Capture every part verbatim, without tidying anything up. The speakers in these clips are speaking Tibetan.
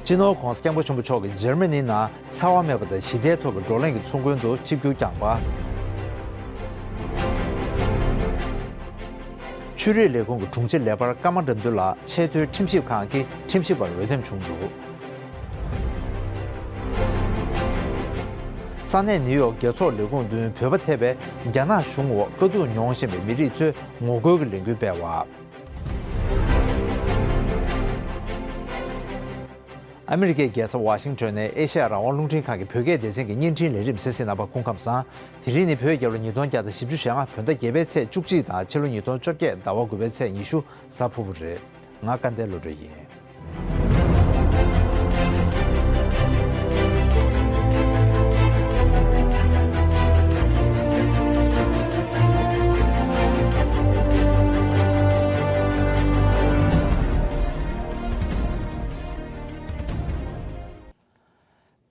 སྤྱི་ནོར་༧གོང་ས་༧སྐྱབས་མགོན་ཆེན་པོ་མཆོག་གིས་འཇར་མ་ནི་ནང་འཚེ་བ་མེད་པ་དང་ཞི་བདེའི་ཐོག་གི་བགྲོ་གླེང་གི་ཚོགས་མགོན་དུ་ཆིབས་བསྒྱུར་བསྐྱངས་པ། ཆོས་རིག་ལས་ཁུངས་ཀྱི་དྲུང་ཆེ་ལས་འཕར་ཀརྨ་དགྲ་འདུལ་ལགས་ཆེས་མཐོའི་ཁྲིམས་ཞིབ་ཁང་གི་ཁྲིམས་ཞིབ་པར་འོས་འདེམས་བྱུང་འདུག་ས་གནས་ནིའུ་ཡོག་རྒྱལ་ཚོགས་ལས་ཁུངས་མདུན་བོད་པ་ཐེ་བའི་རྒྱ་ནག་གཞུང་འོག་དཀའ་སྡུག་མྱོང་བཞིན་པའི་མི་རིགས་ཚོས་ངོ་རྒོལ་གྱི་ལས་འགུལ་སྤེལ་བ། ཨ་མི་རི་ཀའི་རྒྱལ་ས་ཝ་ཤིང་ཊོན་ནས་ཨེ་ཤ་ཡ་རང་དབང་རླུང་འཕྲིན་ཁང་གི་བོད་སྐད་སྡེ་ཚན་གྱི་བརྙན་འཕྲིན་ལས་རིམ་གཟིགས་གསན་གནང་བར་སྐུ་ཁམས་བཟང་། དེ་རིང་ནི་བོད་རྒྱལ་ལོ་ཉིས་སྟོང་བརྒྱ་དང་བཞི་བཅུ་ཞེ་ལྔ་བོད་ཟླ་བརྒྱད་པའི་ཚེས་བཅུ་གཅིག་དང་ཕྱི་ལོ་ཉིས་སྟོང་བཅོ་བརྒྱད་ཟླ་བ་དགུ་པའི་ཚེས་ཉི་ཤུ་གཟའ་ཕུར་བུ་རེད། ང་སྐལ་ལྡན་བློ་གྲོས་ཡིན།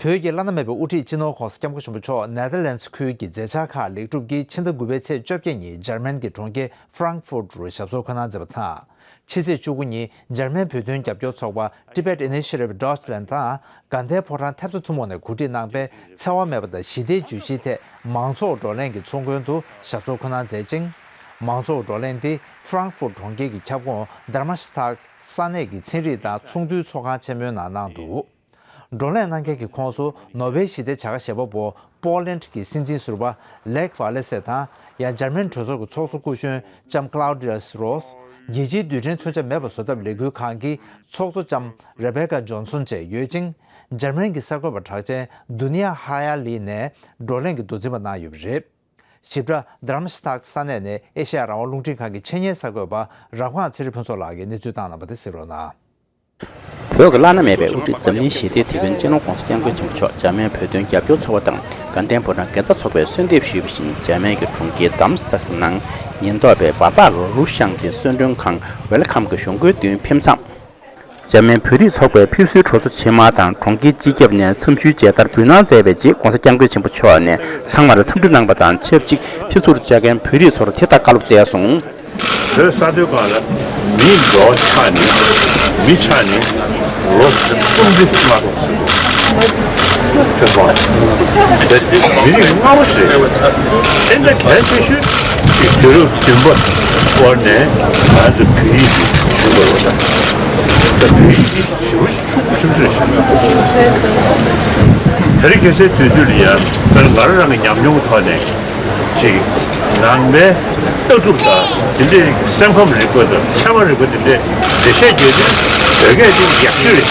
བོད་ཀྱི་བླ་ན་མེད་པའི་དབུ་ཁྲིད་སྤྱི་ནོར་༧གོང་ས་༧སྐྱབས་མགོན་ཆེན་པོ་མཆོག་ནེ་ཐར་ལན་སི་ཁུལ་གྱི་མཛད་འཆར་ཁག་ལེགས་གྲུབ་ཀྱིས་ཕྱི་ཟླ་དགུ་པའི་ཚེས་བཅོ་བརྒྱད་ཉིན་འཇར་མན་གྱི་གྲོང་ཁྱེར་ཧྥ་རང་ཧྥུར་རུ་ཞབས་སོར་འཁོད་གནང་མཛད་པ་དང་། ཕྱི་ཚེས་བཅུ་དགུ་ཉིན་འཇར་མན་བོད་དོན་རྒྱབ་སྐྱོར་ཚོགས་པ་Tibet Initiative Deutschland དང་དགའ་ལྡན་ཕོ་བྲང་ཐེབས་རྩ་ཐུན་མོང་ནས་གོ་སྒྲིག་གནང་པའི་འཚེ་བ་མེད་པ་དང་ཞི་བདེའི་བརྗོད་གཞིའི་ཐད་མང་ཚོགས་བགྲོ་གླེང་གི་ཚོགས་མགོན་དུ་ཞབས་སོར་འཁོད་གནང་མཛད་ཅིང་། མང་ཚོགས་བགྲོ་གླེང་དེ་ཧྥ་རང་ཧྥུར་གྲོང་ཁྱེར་གྱི་ཁྱབ་ཁོངས་དར་མ་ཤི་ཐག་ས་གནས་ཀྱི་ཚན་རིག་དང་ཚོགས་འདུའི་ཚོགས་ཁང་ཆེན་མོའི་ནང་གནང་འདུག་བགྲོ་གླེང་གནང་མཁན་གྱི་ཁོངས་སུ་ནོ་བེལ་ཞི་བདེའི་བྱ་དགའ་བཞེས་པ་པོ་པོ་ལན་གྱི་སྲིད་འཛིན་ཟུར་པ་ལེག་ཝ་ལེ་སེ་དང་། ཡང་འཇར་མན་གྲོས་ཚོགས་ཀྱི་ཚོགས་གཙོ་སྐུ་གཞོན་ལྕམ་ཀ་ལའུ་ཌི་ཡས་རོ་ཐ། རྒྱལ་སྤྱིའི་རྡུལ་ཕྲན་མཚོན་ཆ་མེད་པ་བཟོ་ཐབས་ལས་འགུལ་ཁང་གི་ཚོགས་གཙོ་ལྕམ་རེ་བེ་ཀ་ཇོན་སོན་བཅས་ཡོད་ཅིང་། འཇར་མན་གྱི་གསར་འགོད་པ་གྲགས་ཅན་དུ་ནི་ཡ་ཧ་ཡ་ལི་ནས་བགྲོ་གླེང་གི་མདོ་འཛིན་པ་གནང་ཡོད་པ་རེད། ཞིབ་ཕྲ་དར་མ་ཤི་ཐག་ས་གནས་ནས་ཨེ་ཤ་ཡ་རང་དབང་རླུང་འཕྲིན་ཁང་གི་ཆེད་གཉེར་གསར་འགོད་པ་རབ་སྒང་ཚེ་རིང་ཕུན་ཚོགས་ལགས་ཀྱིས་གནས་ཚུལ་བཏང་གནང་བ་དེ་གཟིགས་རོགས་གནང་། བོད་ཀྱི་བླ་ན་མེད་པའི་དབུ་ཁྲིད་འཛམ་གླིང་ཞི་བདེའི་དེད་དཔོན་སྤྱི་ནོར་༧གོང་ས་༧སྐྱབས་མགོན་ཆེན་པོ་མཆོག་འཇར་མན་བོད་དོན་རྒྱབ་སྐྱོར་ཚོགས་པ་དང་དགའ་ལྡན་ཕོ་བྲང་དགེ་རྩ་ཚོགས་པས་གསོལ་འདེབས་ཞུས་པ་བཞིན་འཇར་མན་གྱི་གྲོང་ཁྱེར་དར་མ་སི་ཐག་གི་ནང་ཉེན་རྟོག་པས་བཱ་ཕག་རུ་ཤང་གི་གསོལ་མགྲོན་ཁང་ཝེལ་ཁམ་གྱི་གཞུང་སྒོའི་མདུན་ཕེབས་མཚམས། འཇར་མན་བོད་རིགས་ཚོགས་པའི་ཕེབས་བསུའི་གྲོས་ཚོགས་ཆེན་མོ་དང་གྲོང་ཁྱེར་སྤྱི་ཁྱབ་ནས་འཚམས་ཞུའི་མཇལ་དར་འབུལ་གནང་མཛད་པའི་རྗེས་༧གོང་ས་༧སྐྱབས་མགོན་ཆེན་པོ་མཆོག་ནས་ཚང་མར་འཚམས་འདྲི་གནང་པ་དང་ཆབས་ཅིག་ཁྲི་ཚུར་བཅར་མཁན་བོད་རིགས་ཚོར་དེ་ལྟར་བཀའ་སློབ་སྩལ་སོང་། བོད་ས་མཐོའི་སྒང་ལ་མི་ལོ་ཆགས་ནས་མི་ཆགས་ནས་ལོ་སུམ་ཅུ་མ་གཏོགས་ཟིན་འདུག་ཁྱོད་ཚོ་མི་རིགས་སྔ་བོ་ཞིག་རེད། དེ་འདྲ་གལ་ཆེ་ཤོས་ཀྱི་དུས་རབས་བདུན་པ་སྐོར་ནས་ང་ཚོ་བོད་ཡིག་བྱུང་བ་རེད། ད་བོད་ཡིག་ཞེ་པོ་ཞིག་ཕྱུག་པོ་ཞེ་པོ་ཞིག་རེད། དེ་རིང་ཁ་སང་དུས་ཚོད་ལ་ཡང་དཔེར་ན་ང་རང་རང་གི་ཉམས་མྱོང་གི་ཐོག་ནས་ཅིག་ནང་པའི་ལྟ་གྲུབ་དང་དེ་འདྲའི་སེམས་ཁམས་རིག་པ་དང་ཚད་མ་རིག་པ་དེ་འདྲའི་འགྲེལ་བཤད་རྒྱག་དུས་བོད་སྐད་དེ་ཡག་ཤོས་རེད།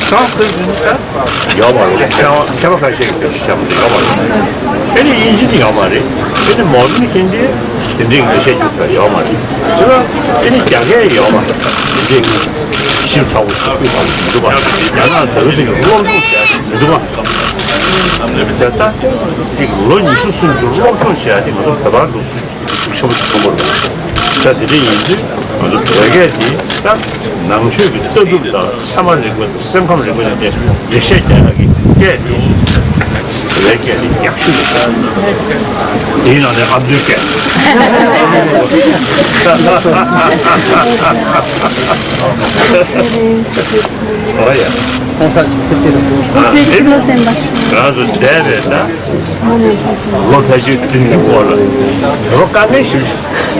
སང་སྐད་དེ་ད་ཡོད་མ་རེད། མཁས་པ་མཁས་པ་ཁ་ཤས་ཀྱིས་བཤད་པ་དེ་ཡོད་མ་རེད། ཨེ་ནི་དབྱིན་ཇི་དེ་ཡོད་མ་རེད། ཨེ་ནི་མོ་ཌན་མཁྱེན་ཅིག་དེ་འདྲའི་འགྲེལ་བཤད་རྒྱག་པ་ཡོད་མ་རེད། བྱས་ཙང་ཨེ་ནི་རྒྱ་སྐད་ཡོད་མ་རེད། དེ་འདྲའི་ཞིབ་ཚགས་པོ་ཞིག་ཕུལ་ཐུབ་མི་འདུག་པ། རྒྱ་ནག་བོད་པ་ཞིག་གིས་སློབ་སྦྱོང་བྱས་མི་འདུག་པ། དེ་ལྟ་ཅིག་ལོ་ཉི་ཤུ་སུམ་ཅུ་སློབ་སྦྱོང་བྱས་ཏེ་ང་ཚོ་བོད་པར་ལུགས་སྲོལ་ཤུགས་ཆེན་པོ་ཞིག་མཐོང་གི་འདུག་ད་དེ་འདྲ་ཡིན་དུས་ང་ཚོ་བོད་སྐད་འདི་ད་ནང་ཆོས་ཀྱི་ལྟ་གྲུབ་དང་ཚད་མ་རིག་པ་དང་སེམས་ཁམས་རིག་པ་ནས་འགྲེལ་བཤད་རྒྱག་ཡག་གི་སྐད་འདི་བོད་སྐད་འདི་ཡག་ཤོས་རེད། དེའི་ནང་ནས་ཨ་མདོའི་སྐད། ཨོ་ཡ། ཁོང་ས་ཆུ་ཚོད་ཁོང་ཚོའི་ཕྱི་ལོ་བསྟན་པ། ང་ཚོ་འདས་པའི་ད། ལོ་ཕལ་ཆེར་བདུན་ཅུ་སྐོར་ལ་བོད་པ་དཀའ་ངལ་ཞིག་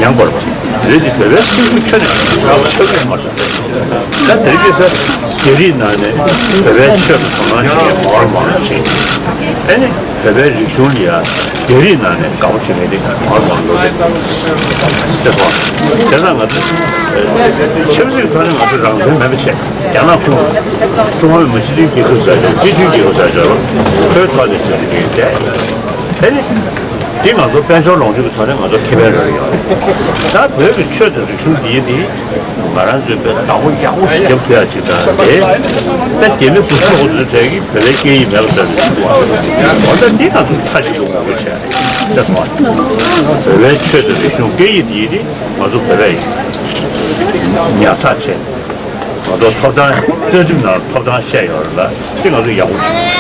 མྱངས་པ་རེད། བོད་འདི་བོད་པའི་སེམས་ཤུགས་ཁྱོན་ནས་ཆག་ཆག་ཡོད་མ་རེད། ད་དེ་སྐད་ཆ་རྒྱ་རིགས་ནང་ནས་བོད་པའི་ཆོས་ལ་དོ་སྣང་བྱེད་མཁན་མང་རུ་མང་རུ་ཕྱིན། ཨ་ནི་བོད་པའི་རིག་གཞུང་ལ་ཡང་རྒྱ་རིགས་ནང་ནས་དགའ་པོ་བྱེད་མཁན་དེ་མང་རུ་མང་རུ་འགྲོ་བསྡད། དེ་སོང་དེ་ལ་ང་ཚོ་ཆབ་སྲིད་ཐོག་ནས་ང་ཚོ་རང་བཙན་མེད་པ་བྱས། རྒྱ་ནག་ཁོངས་ཀྲུང་ཧྭ་མི་དམངས་སྤྱི་མཐུན་རྒྱལ་ཁབ་ཟེར་ཡ་སྤྱི་མཐུན་རྒྱལ་ཁབ་ཟེར་ཡ་ཁོའི་ཐོག་ནས་བྱེད་ཀྱི་ཡོད་དེ། དེ་ནི་འདི་ང་ཚོ་དཔལ་འབྱོར་ལོངས་སྤྱོད་ཀྱི་ཐོག་ནས་ང་ཚོ་ཁེ་ཕན་རག་ཡོད་རེད། ད་བོད་ཀྱི་ཆོས་དང་རིག་གཞུང་འདི་ནི་ང་རང་ཚོའི་བོད་བདག་པོ་ཡག་པོ་ཞིག་རྒྱབ་ཐུབ་ཡ་ཅིག་དང་དེ་ད་རྒྱ་མི་བུ་ཚོ་ཁོ་ཚོའི་གྲས་ཀྱིས་བོད་པའི་སྐད་ཡིག་མེད་པ་ལྟར་རེད་འདུག་བ། འོ་ད་འདི་ང་ཚོ་མཐའ་གཅིག་ཏུ་ངོ་རྒོལ་བྱས་རེད། བོད་པའི་ཆོས་དང་རིག་གཞུང་སྐད་ཡིག་འདི་ནི་ང་ཚོ་བོད་པའི་ཉར་ཚགས་བྱས། ང་ཚོ་ཐོབ་ཐང་རྩ་ཁྲིམས་ནང་ཐོབ་ཐང་བཤད་ཡོད་རེད་ལ་དེ་ང་ཚོ་ཡག་པོ་བྱུང་།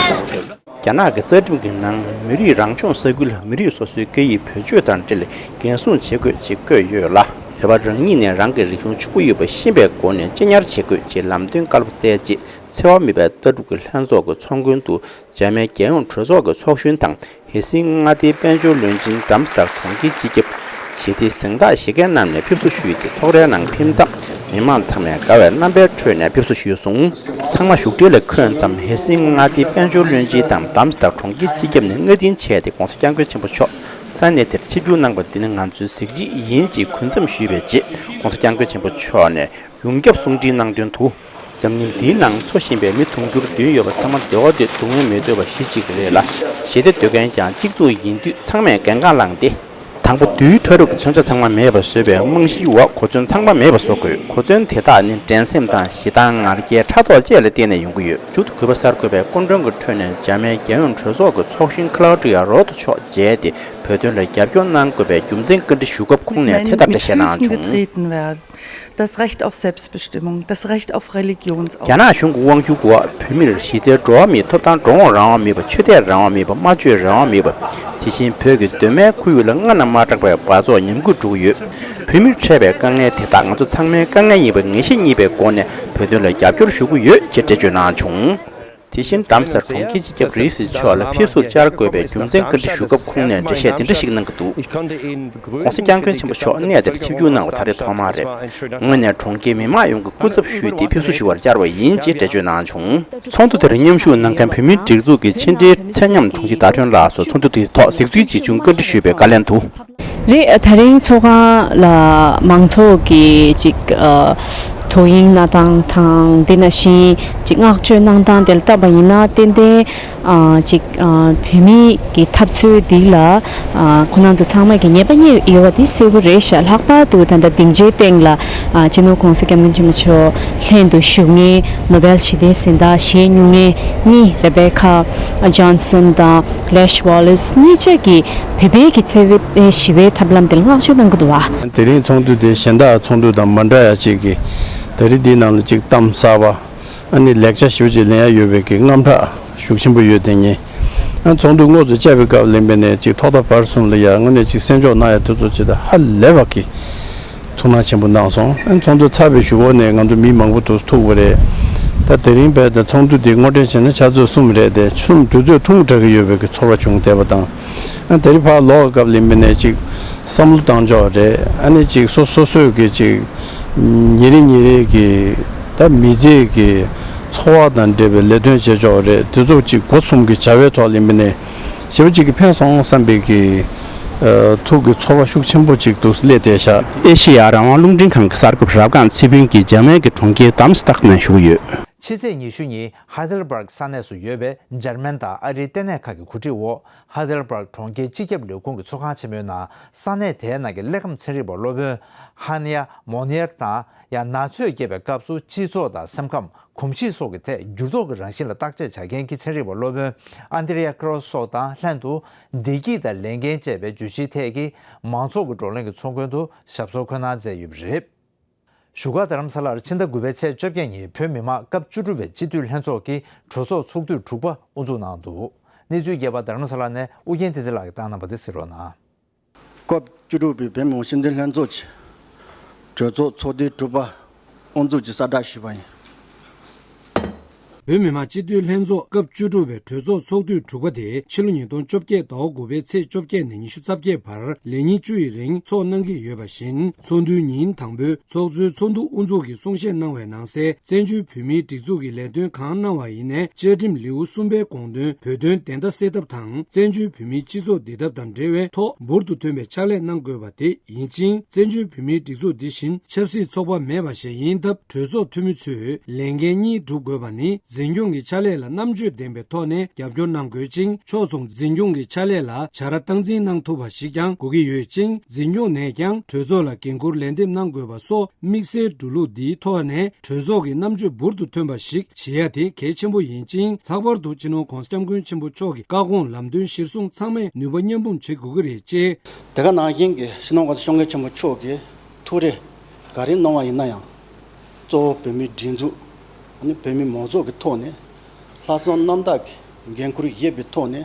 རྒྱ་ནག་གི་རྩ་ཁྲིམས་ཀྱི་ནང་མི་རིགས་རང་སྐྱོང་ས་ཁུལ་མི་རིགས་སོ་སོའི་སྐད་ཡིག་བེད་སྤྱོད་དང་འབྲེལ་འགན་སྲུང་བྱེད་དགོས་ཅེས་བཀོད་ཡོད་ལ། བོད་པ་རང་ཉིད་ནས་རང་གི་རིག་གཞུང་ཕྱུག་པོ་ཡོད་པ་ཤེས་པའི་སྒོ་ནས་གཅེས་ཉར་བྱེད་དགོས་ཅེས་ལམ་སྟོན་བཀའ་སློབ་སྩལ་རྗེས། འཚེ་བ་མེད་པའི་ལྟ་གྲུབ་ཀྱི་ལྷན་ཚོགས་ཀྱི་ཚོགས་མགོན་དུ་འཇར་མན་རྒྱལ་ཡོངས་གྲོས་ཚོགས་ཀྱི་ཚོགས་གཞོན་དང་། ཧེ་སིན་མངའ་སྡེའི་དཔལ་འབྱོར་བློན་ཆེན་དམ་སྟག་གྲོང་ཁྱེར་སྤྱི་ཁྱབ། ཞི་བདེའི་གཟེངས་རྟགས་བཞེས་མཁན་རྣམས་ནས་ཕེབས་བསུ་ཞུས་ཏེ། ཚོགས་རའི་ནང་ཕེབས་མཚམས་མི་མང་ཚང་མས་དགའ་བའི་རྣམ་པའི་ཁྲོད་ནས་ཕེབས་བསུ་ཞུས་སོང་། ཚང་མ་བཞུགས་གྲལ་ལ་འཁོད་མཚམས། ཧེ་སིན་མངའ་སྡེའི་དཔལ་འབྱོར་བློན་ཆེན་དང་དམ་སྟག་གྲོང་ཁྱེར་སྤྱི་ཁྱབ་ནས་བསྔགས་བརྟན་བྱས་ཏེ། ༸གོང་ས་༸སྐྱབས་མགོན་ཆེན་པོ་མཆོག་ས་གནས་དེར་ཆིབས་བསྒྱུར་གནང་པ་འདི་ནི་ང་ཚོའི་གཟི་བརྗིད་ཡིན་ཅེས་གུས་འཚམས་ཞུས་པའི་རྗེས། ༸གོང་ས་༸སྐྱབས་མགོན་ཆེན་པོ་མཆོག་ནས་ཡོངས་ཁྱབ་གསུང་འཕྲིན་གནང་དོན་དུ། འཛམ་གླིང་འདིའི་ནང་འཚོ་བཞིན་པའི་མི་དུང་ཕྱུར་བདུན་ཡོད་པ་ཚང་མ་བདེ་བ་འདོད། སྡུག་བསྔལ་མི་འདོད་པ་གཞི་གཅིག་རེད་ལ། ཞི་བདེ་འདོད་མཁན་ཀྱང་གཅིག་མཚུངས་ཡིན་དུས། ཚང་མས་འགན་འཁུར་བླངས་ཏེ། དང་པོ། རྡུལ་ཕྲ་རབ་ཀྱི་མཚོན་ཆ་ཚང་མ་མེད་པ་བཟོ་བའི་རྨང་གཞིའི་འོག་གོ་མཚོན་ཚང་མ་མེད་པ་བཟོ་དགོས། གོ་མཚོན་དེ་དག་ནི་འགྲན་སེམས་དང་ཞེ་སྡང་ངར་སྐད་ཕྲག་དོག་བཅས་ལ་བརྟེན་ནས་ཡོང་གི་ཡོད། མཇུག་ཏུ་གུས་པ་གསར་འགོད་པས་སྐུ་མགྲོན་གྱི་ཁྲོད་ནས་འཇར་མན་རྒྱལ་ཡོངས་གྲོས་ཚོགས་ཀྱི་ཚོགས་གཞོན་ཁ་ལའུ་ཏི་ཡ་རོ་ཏོ་མཆོག་མཇལ་ཏེ། བོད་དོན་ལ་རྒྱབ་སྐྱོར་གནང་དགོས་པའི་རྒྱུ་མཚན་བཀའ་འདྲི་ཞུ་སྐབས། ཁོང་ནས་དེ་ལྟར་འགྲེལ་བཤད་གནང་བྱུང་། vertreten werden. Das Recht auf Selbstbestimmung, das Recht auf Religionsausübung. རྒྱ་ནག་གཞུང་གི་དབང་སྒྱུར་འོག་བོད་མིར་གཞི་རྩའི་འགྲོ་བ་མིའི་ཐོབ་ཐང་། འགྲོ་འོང་རང་དབང་མེད་པ། ཆོས་དད་རང་དབང་མེད་པ། སྨྲ་བརྗོད་རང་དབང་མེད་པ། དེ་བཞིན་བོད་ཀྱི་གདོད་མའི་ཁོར་ཡུག་ལ་སྔར་ན་མ་གྲགས་པའི་འབག་བཙོག་ཉམས་རྒུད་འགྲོ་གི་ཡོད། བོད་མིར་འཕྲད་པའི་དཀའ་ངལ་དེ་དག་ང་ཚོ་ཚང་མའི་དཀའ་ངལ་ཡིན་པ་ངེས་ཤེས་རྙེད་པའི་སྒོ་ནས་བོད་དོན་ལ་རྒྱབ་སྐྱོར་ཞུ་གི་ཡོད་ཅེས་འགྲེལ་བརྗོད་གནང་བྱུང་། དེ་བཞིན་དྷ་རམ་ས་ལ་གྲོང་ཁྱེར་སྤྱི་ཁྱབ་རིགས་སུ་མཆོག་ལ་ཕེབས་བསུ་བཅར་དགོས་པའི་རྒྱུ་མཚན་བཀའ་འདྲི་ཞུ་སྐབས་ཁོང་ནས་འགྲེལ་བཤད་འདི་འདྲ་ཞིག་གནང་གི་འདུག ༸གོང་ས་༸སྐྱབས་མགོན་ཆེན་པོ་མཆོག་གནས་དེར་ཆིབས་བསྒྱུར་གནང་བ་ད་རེས་ཐོག་མ་རེད། ངོས་ནས་གྲོང་ཁྱེར་མི་མང་ཡོངས་ཀྱི་སྐུ་ཚབ་ཞུས་ཏེ་ཕེབས་བསུ་ཞུ་བར་བཅར་བ་ཡིན་ཅེས་འགྲེལ་བརྗོད་གནང་བྱུང་། ཚོགས་འདུ་དེར་མཉམ་ཞུགས་གནང་མཁན་བོད་མིའི་སྒྲིག་འཛུགས་ཀྱི་ཕྱི་འབྲེལ་ཚད་མཉམ་དྲུང་ཆེ་ཟླ་སྒྲོན་ལགས་སུ་ཚོགས་འདུ་དེའི་ཐོག་གཟིགས་ཚུལ་ཇི་བྱུང་བཀའ་འདྲི་ཞུས་པའི་བཀའ་ལན་དུ། རེད། ད་རིང་ཚོགས་ཁང་ལ་མང་ཚོགས་ཀྱི་ཅིག་ཨ་དོ་དབྱིངས་གནང་སྟངས་དང་། དེ་ནང་བཞིན་ཅིག་བསྔགས་བརྗོད་གནང་སྟངས་དེ་ལ་བལྟས་པ་ཡིན་ན། ཏན་ཏན་ཨ་ཅིག་ཨ་བོད་མི་གི་འཐབ་རྩོད་འདི་ལ་ཨ་ཁོང་རྣམ་ཚོ་ཚང་མ་གི་ཉེས་པ་རྙེད་ཡོད་པ་དེ་གསལ་པོ་རེད་ཤག་ལྷག་པར་དུ་ད་ལྟ་སྡིངས་ཆའི་སྟེང་ལ་ཨ་སྤྱི་ནོར་༸གོང་ས་༸སྐྱབས་མགོན་ཆེན་པོ་མཆོག་ལྷན་དུ་བཞུགས་མཁན་ནོ་བེལ་ཞི་བདེའི་གཟེངས་རྟགས་བཞེས་མྱོང་མཁན་གཉིས། རེ་བེ་ཁ་ཇོན་སན་དང་ལེཤ་ཝ་ལེས་གཉིས་ཆ་གིས་བོད་པའི་གི་འཚེ་བའི་ཞི་བའི་ཐབས་ལམ་དེ་ལ་བསྔགས་བརྗོད་གནང་གི་འདུག་བ། དེ་རིང་ཚོགས་འདུ་དེ་གཞན་དག་ཚོགས་འདུ་དང་མ་འདྲ་ཡ་ཅིག་གི། ད་རེས་འདིའི་ནང་ལ་ཅིག་གཏམ་གསར་པ། ཨ་ནི་ལེགས་ཆ་ཞེ་པོ་ཅིག་ལེན་ཡ་ཡོད་པའི་གི་རྔམ་སྐྲག་ཤུགས་ཆེན་པོ་ཡོད། དེ་ཉིན་ཨ་ཚོགས་འདུ་དངོས་སུ་བཅར་བའི་སྐབས་ལེན་པ་ནས་ཅིག་ཐོག་མཐའ་བར་གསུམ་ལ་ཡ་དངོས་གནས་ཅིག་སེམས་ཕྱོགས་ན་ཡ་དེ་ཚོ་ཅིག་ད་ཧ་ལས་པ་གི་ཐུགས་སྣང་ཆེན་པོ་གནང་སོང་། ཨ་ཚོགས་འདུ་ཚར་བའི་གཞུག་གུ་ནས་ང་ཚོ་མི་མང་པོ་འདུག་ཐུག་པ་རེད། ད་དེ་རིང་བས་ད་ཚོགས་འདུ་འདི་ངོ་སྤྲོད་བྱས་ན་ཆུ་ཚོད་གསུམ་རེད་དེ། གསུམ་དུས་ཚོད་ཐུང་དྲགས་ཀྱི་ཡོད་པའི་གི་ཚོར་བ་བྱུང་བསྡད་པ་དང་། ཨ་དེ་རིང་ཕར་ལོག་སྐབས་ལེན་པ་ནས་ཅིག་བསམ་བློ་བཏང་ཕྱོགས་རེད། ཨ་ནི་ཅིག་སོ་སོ་སོས་ཀྱི་ཅིག་ཉིན་རེ་ཉིན་རེ་གི་ད་མི་ཚེ་གི་འཚོ་བ་དང་འབྲེལ་བའི་ལས་དོན་བྱེད་ཕྱོགས་རེད། དེ་ཚོ་ཅིག་སྒོ་གསུམ་གྱི་བྱ་བའི་ཐོག་ལེན་པ་ནས་ཞེ་པོ་ཅིག་གི་ཕན་སོང་བསམ་པའི་གི་ཨ་ཐུགས་ཀྱི་ཚོར་བ་ཤུགས་ཆེན་པོ་ཅིག་འདུག་སླེབས་བསྡད་ཤག་ཨེ་ཤེ་ཡ་རང་དབང་རླུང་འཕྲིན་ཁང་གི་གསར་འགོད་པ་རབ་སྒང་ཚེ་ཕུན་གྱིས་འཇར་མན་གྱི་གྲོང་ཁྱེར་དམ་སི་ཏག་ནས་ཞུ་གི་ཡོད། ཕྱི་ཚེས་ཉི་ཤུ་ཉིན་ཧའེ་ཌེལ་སྦརག་ས་གནས་སུ་ཡོད་པའི་འཇར་མན་དང་ཨ་རིའི་ལྟེ་གནས་ཁག་གི་གོ་སྒྲིག་འོག་ཧའེ་ཌེལ་སྦརག་གྲོང་ཁྱེར་སྤྱི་ཁྱབ་ལས་ཁུངས་ཀྱི་ཚོགས་ཁང་ཆེན་མོའི་ནང་ས་གནས་དེའི་ནང་གི་གླེགས་བམ་ཚན་རིག་པ་སློབ་དཔོན་ཧན་ཡ་མོ་ནེར་དང་། ཡང་ན་ཚོད་རྒྱས་པའི་སྐབས་སུ་སྤྱི་ཚོགས་དང་སེམས་ཁམས། གོམས་གཤིས་སོགས་ཀྱི་ཐད་འགྱུར་ལྡོག་གི་རང་བཞིན་ལ་བརྟག་དཔྱད་བྱ་མཁན་གྱི་ཚན་རིག་པ་སློབ་དཔོན་ཨན་དྲེ་ཡ་ཀི་རོ་སོགས་དང་ལྷན་དུ། བདེ་སྐྱིད་དང་ལས་འགན་བཅས་པའི་བརྗོད་གཞིའི་ཐད་ཀྱི་མང་ཚོགས་ཀྱི་བགྲོ་གླེང་གི་ཚོགས་མགོན་དུ་ཞབས་སོར་འཁོད་གནང་མཛད་ཡོད་པ་རེད། བཞུགས་སྒར་རྡ་རམ་ས་ལར་ཕྱི་ཟླ་དགུ་པའི་ཚེས་བཅོ་བརྒྱད་ཉིན་བོད་མི་མང་སྐབས་བཅུ་དྲུག་པའི་སྤྱི་འཐུས་ལྷན་ཚོགས་ཀྱི་གྲོས་ཚོགས་ཚོགས་དུས་དྲུག་པ་དབུ་འཛུགས་གནང་འདུག་གནས་ཚུལ་རྒྱས་པ་རྡ་རམ་ས་ལ་ནས་ཨུ་རྒྱན་བསྟན་འཛིན་ལགས་ཀྱིས་བཏང་གནང་བ་དེ་གཟིགས་རོགས་གནང་། སྐབས་བཅུ་དྲུག་པའི་བོད་མི་མང་སྤྱི་འཐུས་ལྷན་ཚོགས་ཀྱི་གྲོས་ཚོགས་ཚོགས་དུས་དྲུག་པ་དབུ་འཛུགས་ཀྱི་གསལ་བསྒྲགས་ཞུས་པ་ཡིན། བོད་མི་མང་སྤྱི་འཐུས་ལྷན་ཚོགས་སྐབས་བཅུ་དྲུག་པའི་གྲོས་ཚོགས་ཚོགས་དུས་དྲུག་པ་དེ་ཕྱི་ལོ་ཉིས་སྟོང་བཅོ་བརྒྱད་ཟླ་བ་དགུ་པའི་ཚེས་བཅོ་བརྒྱད་ནས་ཉི་ཤུ་རྩ་བརྒྱད་བར་ལས་ཉིན་བཅུ་ཡི་རིང་ཚོགས་གནང་གི་ཡོད་པ་བཞིན། ཚོགས་འདུའི་ཉིན་དང་པོའི་ཚོགས་གཙོའི་ཚོགས་འདུ་དབུ་འཛུགས་ཀྱི་གསུང་བཤད་གནང་བའི་ནང་གསལ། བཙན་བྱོལ་བོད་མིའི་སྒྲིག་འཛུགས་ཀྱི་ལས་དོན་གང་གནང་བ་ཡིན་ནའི་བཅའ་ཁྲིམས་ལེའུ་གསུམ་པའི་དགོངས་དོན་བོད་དོན་བདེན་མཐའ་གསལ་ཐབས་དང་། བཙན་བྱོལ་བོད་མིའི་སྤྱི་ཚོགས་བདེ་ཐབས་དང་འབྲེལ་བའི་ཐོག་འབུར་དུ་ཐོན་པའི་ཕྱག་ལས་གནང་དགོས་པ་དེ་ཡིན་ཅིང་། བཙན་བྱོལ་བོད་མིའི་སྒྲིག་འཛུགས་འདི་བཞིན་ཆབ་སྲིད་ཚོགས་པ་མེད་པ་ཞིག་ཡིན་སྟབས། གྲོས་ཚོགས་འཐུས་མི་ཚོས་ལས་འགན་གཉིས་སྒྲུབ་དགོས་པ་ནི། འཛིན་སྐྱོང་གི་ཕྱག་ལས་ལ་རྣམ་དཔྱོད་ལྡན་པའི་ཐོག་ནས་རྒྱབ་སྐྱོར་གནང་དགོས་ཅིང་། ཕྱོགས་མཚུངས་འཛིན་སྐྱོང་གི་ཕྱག་ལས་ལ་བྱ་ར་སྟངས་འཛིན་གནང་ཐུབ་པ་ཞིག་ཀྱང་དགོས་ཀྱི་ཡོད་ཅིང་། འཛིན་སྐྱོང་ནས་ཀྱང་གྲོས་ཚོགས་ལ་འགན་འཁུར་ལན་འདེབས་གནང་དགོས་པ་སོགས། དམིགས་བསལ་འགྲོ་ལུགས་འདིའི་ཐོག་ནས་གྲོས་ཚོགས་ཀྱི་རྣམ་དཔྱོད་འབུར་དུ་ཐོན་པ་ཞིག་བྱེད་ཡ་དེ་གལ་ཆེན་པོ་ཡིན་ཅིང་། ལྷག་པར་དུ་སྤྱི་ནོར་༸གོང་ས་༸སྐྱབས་མགོན་ཆེན་པོ་མཆོག་གི་བཀའ་དགོངས་ལམ་སྟོན་གཞིར་བཟུང་ཚང་མས་ནུས་པ་མཉམ་སྤུངས་བྱེད་དགོས་ཀྱི་རེད་ཅེས། དེ་ག་ནང་བཞིན་གྱི་སྤྱི་ནོར་༸གོང་ས་༸སྐྱབས་མགོན་ཆེན་པོ་མཆོག་གིས་ཐུགས་རེ་ག་རེ་གནང་བ་ཡིན་ན་ཡང་། གཙོ་བོ་བོད་མིའི་སྒྲིག་འཛུགས། ཨ་ནི་བོད་མི་མང་ཚོགས་ཀྱི་ཐོག་ནས་ལྷག་བསམ་རྣམ་དག་གིས་འགན་འཁུར་བཞེས་པའི་ཐོག་ནས།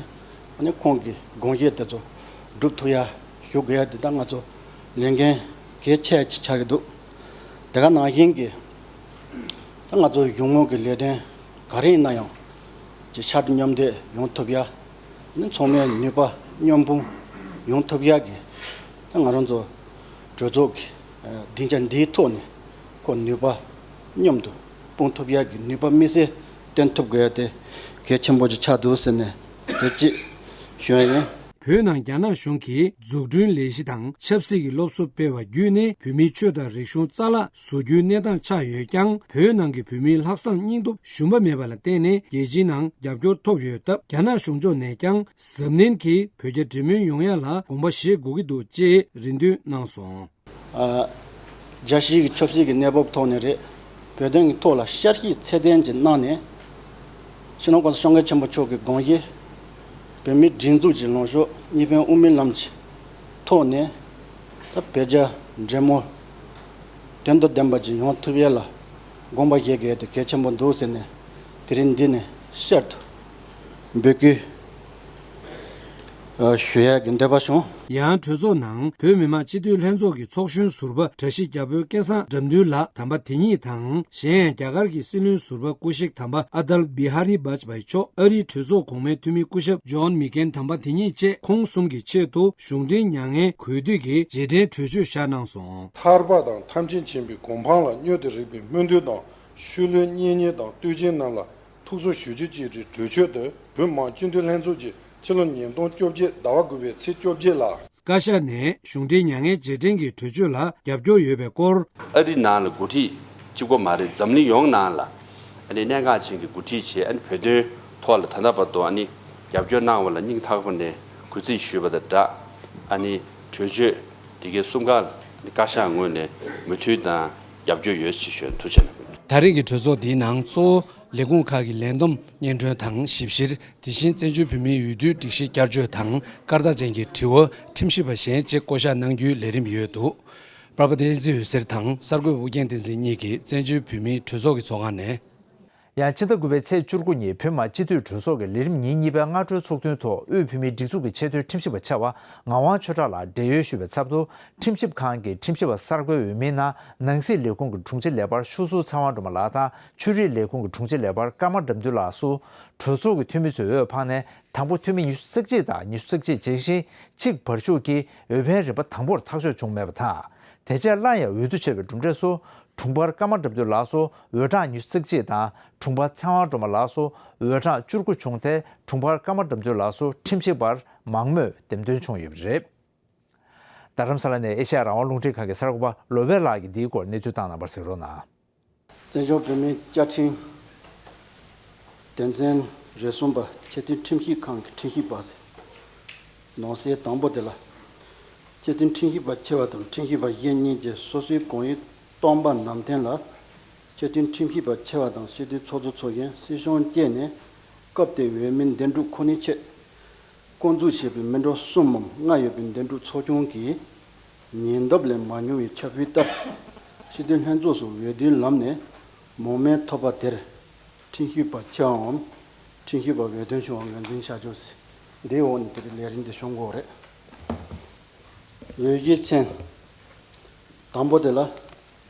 ཨ་ནི་ཁོང་གི་དགོངས་བཞེད་དེ་ཚོ་སྒྲུབ་ཐུབ་ཡ་ཞུ་དགོས་ཡ་དེ་ད་ང་ཚོ་ལས་འགན་ གལ་ཆེ་ཆགས་ཀྱི་འདུག་དེ་ག་ནང་བཞིན་གྱི་ད་ང་ཚོ་གཞུང་དངུལ་གྱི་ལས་དོན་ག་རེ་ཡིན་ན་ཡང་ཅིག་ཕྱར་གྲུ་མཉམ་འདེགས་ཡོང་ཐུབ་ཡ། ནི་ཚང་མའི་ནུས་པ་མཉམ་སྤུངས་ཡོང་ཐུབ་ཡ་གི་ད་ང་རང་ཚོ་གྲོས་ཚོགས་ཀྱི་སྡིངས་ཆ་འདིའི་ཐོག་ནས་ཁོ་ནུས་པ་མཉམ་དུ་སྤུངས་ཐུབ་ཡ་གི་ནུས་པ་དམིགས་བསལ་བཏོན་ཐུབ་དགོས་ཡ་དེ་གལ་ཆེན་པོ་ཅིག་ཆགས་འདུག་ཟེར་ནས་དེ་ཅིག་ཞུ་ཡ་ཡིན། བོད་ནང་རྒྱ་ནག་གཞུང་གིས་འཛུགས་སྐྲུན་ལས་གཞི་དང་ཆབ་སྲིད་ཀྱི་སློབ་གསོ་སྤེལ་བ་བརྒྱུད་ནས་བོད་མིའི་ཆོས་དང་རིག་གཞུང་རྩ་བརླག་བཟོ་རྒྱུའི་གནས་སྟངས་ཆགས་ཡོད་ཀྱང་། བོད་ནང་གི་བོད་མིའི་ལྷག་བསམ་སྙིང་སྟོབས་ཞུམ་པ་མེད་པ་ལ་བརྟེན་ནས་རྒྱལ་སྤྱིའི་ནང་རྒྱབ་སྐྱོར་ཐོབ་ཡོད་སྟབས། རྒྱ་ནག་གཞུང་ཕྱོགས་ནས་ཀྱང་གཟབ་ནན་གྱིས་བོད་རྒྱ་འབྲེལ་མོལ་ཡོང་ཡ་ལ་དགོངས་པ་བཞེས་དགོས་ཀྱི་འདུག་ཅེས་རེ་འདུན་གནང་སོང་། ཨ། རྒྱལ་སྤྱིའི་གི་ཆབ་སྲིད་ཀྱི་གནས་བབ་ཐོག་ནས་རེད། བོད་དོན་གྱི་ཐོག་ལ་བསྐྱར་ཞིབ་ཚད་ལྡན་ཅིག་གནང་ནས། སྤྱི་ནོར་༸གོང་ས་༸སྐྱབས་མགོན་ཆེན་པོ་མཆོག་གི་དགོངས་བཞེད། བོད་མིའི་སྒྲིག་འཛུགས་ཀྱི་ལངས་ཕྱོགས། གཉིས་ཕན་དབུ་མའི་ལམ་གྱི་ཐོག་ནས། ད་བོད་རྒྱ་འབྲེལ་མོལ་དོན་དང་ལྡན་པ་ཅིག་ཡོང་ཐུབ་ཡ་ལ་དགོངས་པ་བཞེས་དགོས་དེ་གལ་ཆེན་པོ་འདུག་ཟེར་ནས་དེ་རིང་འདི་ནས་བསྐྱར་དུ་འབོད་སྐུལ་ཞུ་ཡ་གི་འདོད་པ་བྱུང་། ཡང་གྲོས་ཚོགས་ནང་བོད་མི་མང་སྤྱི་འཐུས་ལྷན་ཚོགས་ཀྱི་ཚོགས་གཞོན་ཟུར་པ་བཀྲ་ཤིས་རྒྱ་བོད་སྐལ་བཟང་དགྲ་འདུལ་ལགས་དམ་པ་དེ་ཉིད་དང་། གཞན་ཡང་རྒྱ་གར་གྱི་སྲིད་བློན་ཟུར་པ་སྐུ་གཤེགས་དམ་པ་ཨ་ཏལ་བི་ཧ་རི་བཱཇ་པཱའི་མཆོག་ཨ་རིའི་གྲོས་ཚོགས་གོང་མའི་འཐུས་མི་སྐུ་ཞབས་ཇོན་མི་ཀེན་དམ་པ་དེ་ཉིད་བཅས་ཁོང་གསུམ་གྱི་ཆེད་དུ་གཞུང་འབྲེལ་མྱ་ངན་གུས་འདུད་ཀྱི་རྗེས་དྲན་གྲོས་ཆོད་བཞག་གནང་སོང་། ཐར་པ་དང་ཐམས་ཅད་མཁྱེན་པའི་གོ་འཕང་ལ་བསྙོན་དུ་རིགས་པའི་སྨོན་འདུན་དང་། ཤུལ་ལུས་གཉེན་ཉེ་དང་བསྟུན་མཁྱེན་རྣམས་ལ་ཐུགས་གསོ་ཞུ་རྒྱུ་བཅས་ཀྱི་གྲོས་ཆོད་དུ། བོད་མི་མང་སྤྱི་འཐུས་ལྷན་ཚོགས་ཀྱི་ཕྱི་ལོ་ཉིས་སྟོང་བཅོ་བརྒྱད་ཟླ་བ་དགུ་པའི་ཚེས་བཅོ་བརྒྱད་ལ། བཀའ་ཤག་ནས་གཞུང་འབྲེལ་མྱ་ངན་རྗེས་དྲན་གྱི་གྲོས་ཆོད་ལ་རྒྱབ་སྐྱོར་ཡོད་པའི་སྐོར། ཨ་རི་ནང་ལ་འགོ་ཁྲིད་གཅིག་པོ་མ་རེད། འཛམ་གླིང་ཡོངས་ནང་ལ་ཨ་ནི་གནད་འགག་ཅན་གྱི་འགོ་ཁྲིད་བྱས། ཨ་ནི་བོད་དོན་ཐོག་ལ་ད་ལྟ་བར་དུ་ཨ་ནི་རྒྱབ་སྐྱོར་གནང་བ་ལ་སྙིང་ཐག་པ་ནས་གུས་བརྩི་ཞུས་པ་དང་སྦྲགས། ཨ་ནི་གྲོས་ཆོད་དེ་གའི་གསུམ་ཀ་ལ་ཨ་ནི་བཀའ་ཤག་ངོས་ནས་མོས་མཐུན་དང་རྒྱབ་སྐྱོར་ཡོད་ཅེས་ཞུ། ཐུགས་རྗེ་གནང་། ད་རེས་ཀྱི་གྲོས་ཚོགས་འདིའི་ནང་གཙོ་བོ་ལས་ཁུངས་ཁག་གི་ལས་བསྡོམས་སྙན་སྒྲོན་དང་ཞིབ་བཤེར། དེ་བཞིན་བཙན་བྱོལ་བོད་མིའི་འོས་བསྡུའི་སྒྲིག་གཞི་བསྐྱར་བཅོས་དང་སྐར་རྟགས་ཅན་གྱི་དྲི་བ། ཁྲིམས་ཞིབ་པ་གཞན་བཅས་བསྐོ་གཞག་གནང་རྒྱུའི་ལས་རིམ་ཡོད་འདུག་པར་པ་བསྟན་འཛིན་འོད་ཟེར་དང་གསར་འགོད་པ་ཨུ་རྒྱན་བསྟན་འཛིན་གཉིས་ཀྱིས་བཙན་བྱོལ་བོད་མིའི་གྲོས་ཚོགས་ཀྱི་ཚོགས་ཁང་ནས། ཡང་ཕྱི་ཟླ་དགུ་པའི་ཚེས་བཅུ་དགུ་ཉིན་བོད་མི་མང་སྤྱི་འཐུས་གྲོས་ཚོགས་ཀྱི་ལས་རིམ་ཉིན་གཉིས་པའི་སྔ་དྲོའི་ཚོགས་ཐུན་ཐོག་དབུས་བོད་མིའི་སྒྲིག་འཛུགས་ཀྱི་ཆེས་མཐོའི་ཁྲིམས་ཞིབ་པ་ཆེ་བ་ངག་དབང་ཆོས་གྲགས་ལགས་བགྲེས་ཡོལ་ཞུས་པའི་ཚབ་ཏུ། ཁྲིམས་ཞིབ་ཁང་གི་ཁྲིམས་ཞིབ་པ་གསར་འགོད་འོས་མིའི་ནང་ནང་སྲིད་ལས་ཁུངས་ཀྱི་དྲུང་ཆེ་ལས་འཕར་ཤོག་ཟུར་ཚེ་དབང་སྒྲོལ་མ་ལགས་དང་། ཆོས་རིག་ལས་ཁུངས་ཀྱི་དྲུང་ཆེ་ལས་འཕར་ཀརྨ་དགྲ་འདུལ་ལགས་སུ། གྲོས་ཚོགས་ཀྱི་འཐུས་མི་ཚོས་འོས་འཕངས་ནས། དང་པོ་འཐུས་མི་ཉི་ཤུ་རྩ་གཅིག་དང་ཉི་ཤུ་རྩ་གཅིག་བྱས་ཤིང་། གཅིག་བར་ཞུགས་ཀྱིས་འོས་འཕེན་རིམ་པ་དང་པོར་ཐག་གཅོད་བྱུང་མེད་པ་དང་། དེ་རྗེས་སླར་ཡང་འོས་བསྡུ་བྱས་པའི་གྲུབ་འབྲས་སུ། དྲུང་འཕར་ཀརྨ་དགྲ་འདུལ་ལགས་སུ་འོས་གྲངས་ཉི་ཤུ་རྩ་གཅིག་དང་། དྲུང་འཕར་ཚེ་དབང་སྒྲོལ་མ་ལགས་སུ་འོས་གྲངས་བཅུ་དགུ་བྱུང་སྟེ། དྲུང་འཕར་ཀརྨ་དགྲ་འདུལ་ལགས་སུ་ཁྲིམས་ཞིབ་པར་མང་མོས་འདེམས་ཐོན་བྱུང་ཡོད་པ་རེད། རྡ་རམ་ས་ལ་ནས་ཨེ་ཤ་ཡ་རང་དབང་རླུང་འཕྲིན་ཁང་གི་གསར་འགོད་པ་བློ་བྷེ་ལགས་ཀྱིས་འདིའི་སྐོར་གནས་ཚུལ་བཏང་གནང་བར་གཟིགས་རོགས་གནང་། བཙན་བྱོལ་བོད་མིའི་བཅའ་ཁྲིམས་དོན་ཚན་རེ་གསུམ་པ་ཆེས་མཐོའི་ཁྲིམས་ཞིབ་ཁང་གི་ཁྲིམས་ཞིབ་པ་ཟེར། ནང་གསེས་དང་པོ་དེ་ལ། ཆེས་མཐོའི་ཁྲིམས་ཞིབ་པ་ཆེ་བ་དང་ཁྲིམས་ཞིབ་པ་གཞན་གཉིས་ཀྱིས་སོ་སོའི་དགོངས་ཡིག་སྟོན་པ་ནང་བསྟན་ལ། ཆེས་མཐོའི་ཁྲིམས་ཞིབ་པ་ཆེ་བ་དང་སྤྱི་འཐུས་ཚོགས་གཙོ་ཚོགས་གཞོན། སྲིད་སྐྱོང་བཅས་ནས་སྐབས་དེའི་འོས་མི་འདེམས་སྒྲུག་ཁོ་ནའི་ཆེད། བསྐོ་འཛུགས་བྱས་པའི་མི་འགྲོ་གསུམ་མམ་ལྔ་ཡོད་པའི་འདེམས་སྒྲུག་ཚོགས་ཆུང་གིས། ཉེ་འདབས་ལས་མ་ཉུང་བའི་ཁྱབ་སྤེལ་ལྟར། སྤྱི་འཐུས་ལྷན་ཚོགས་སུ་འོས་བསྡུའི་ལམ་ནས་མང་མོས་ཐོབ་པ་དེར། ཁྲིམས་ཞིབ་པ་ཆེ་བའམ་ཁྲིམས་ཞིབ་པ་འོས་ཐོན་བྱུང་བ་ངོས་འཛིན་བྱ་ཆོག་ཟེར། འདིའི་འོག་ནས་དེ་རིང་ལས་རིམ་འདི་ཤོང་གི་ཡོད་རེད། འོས་གཞི་ཚན་དང་པོ་དེ་ལ།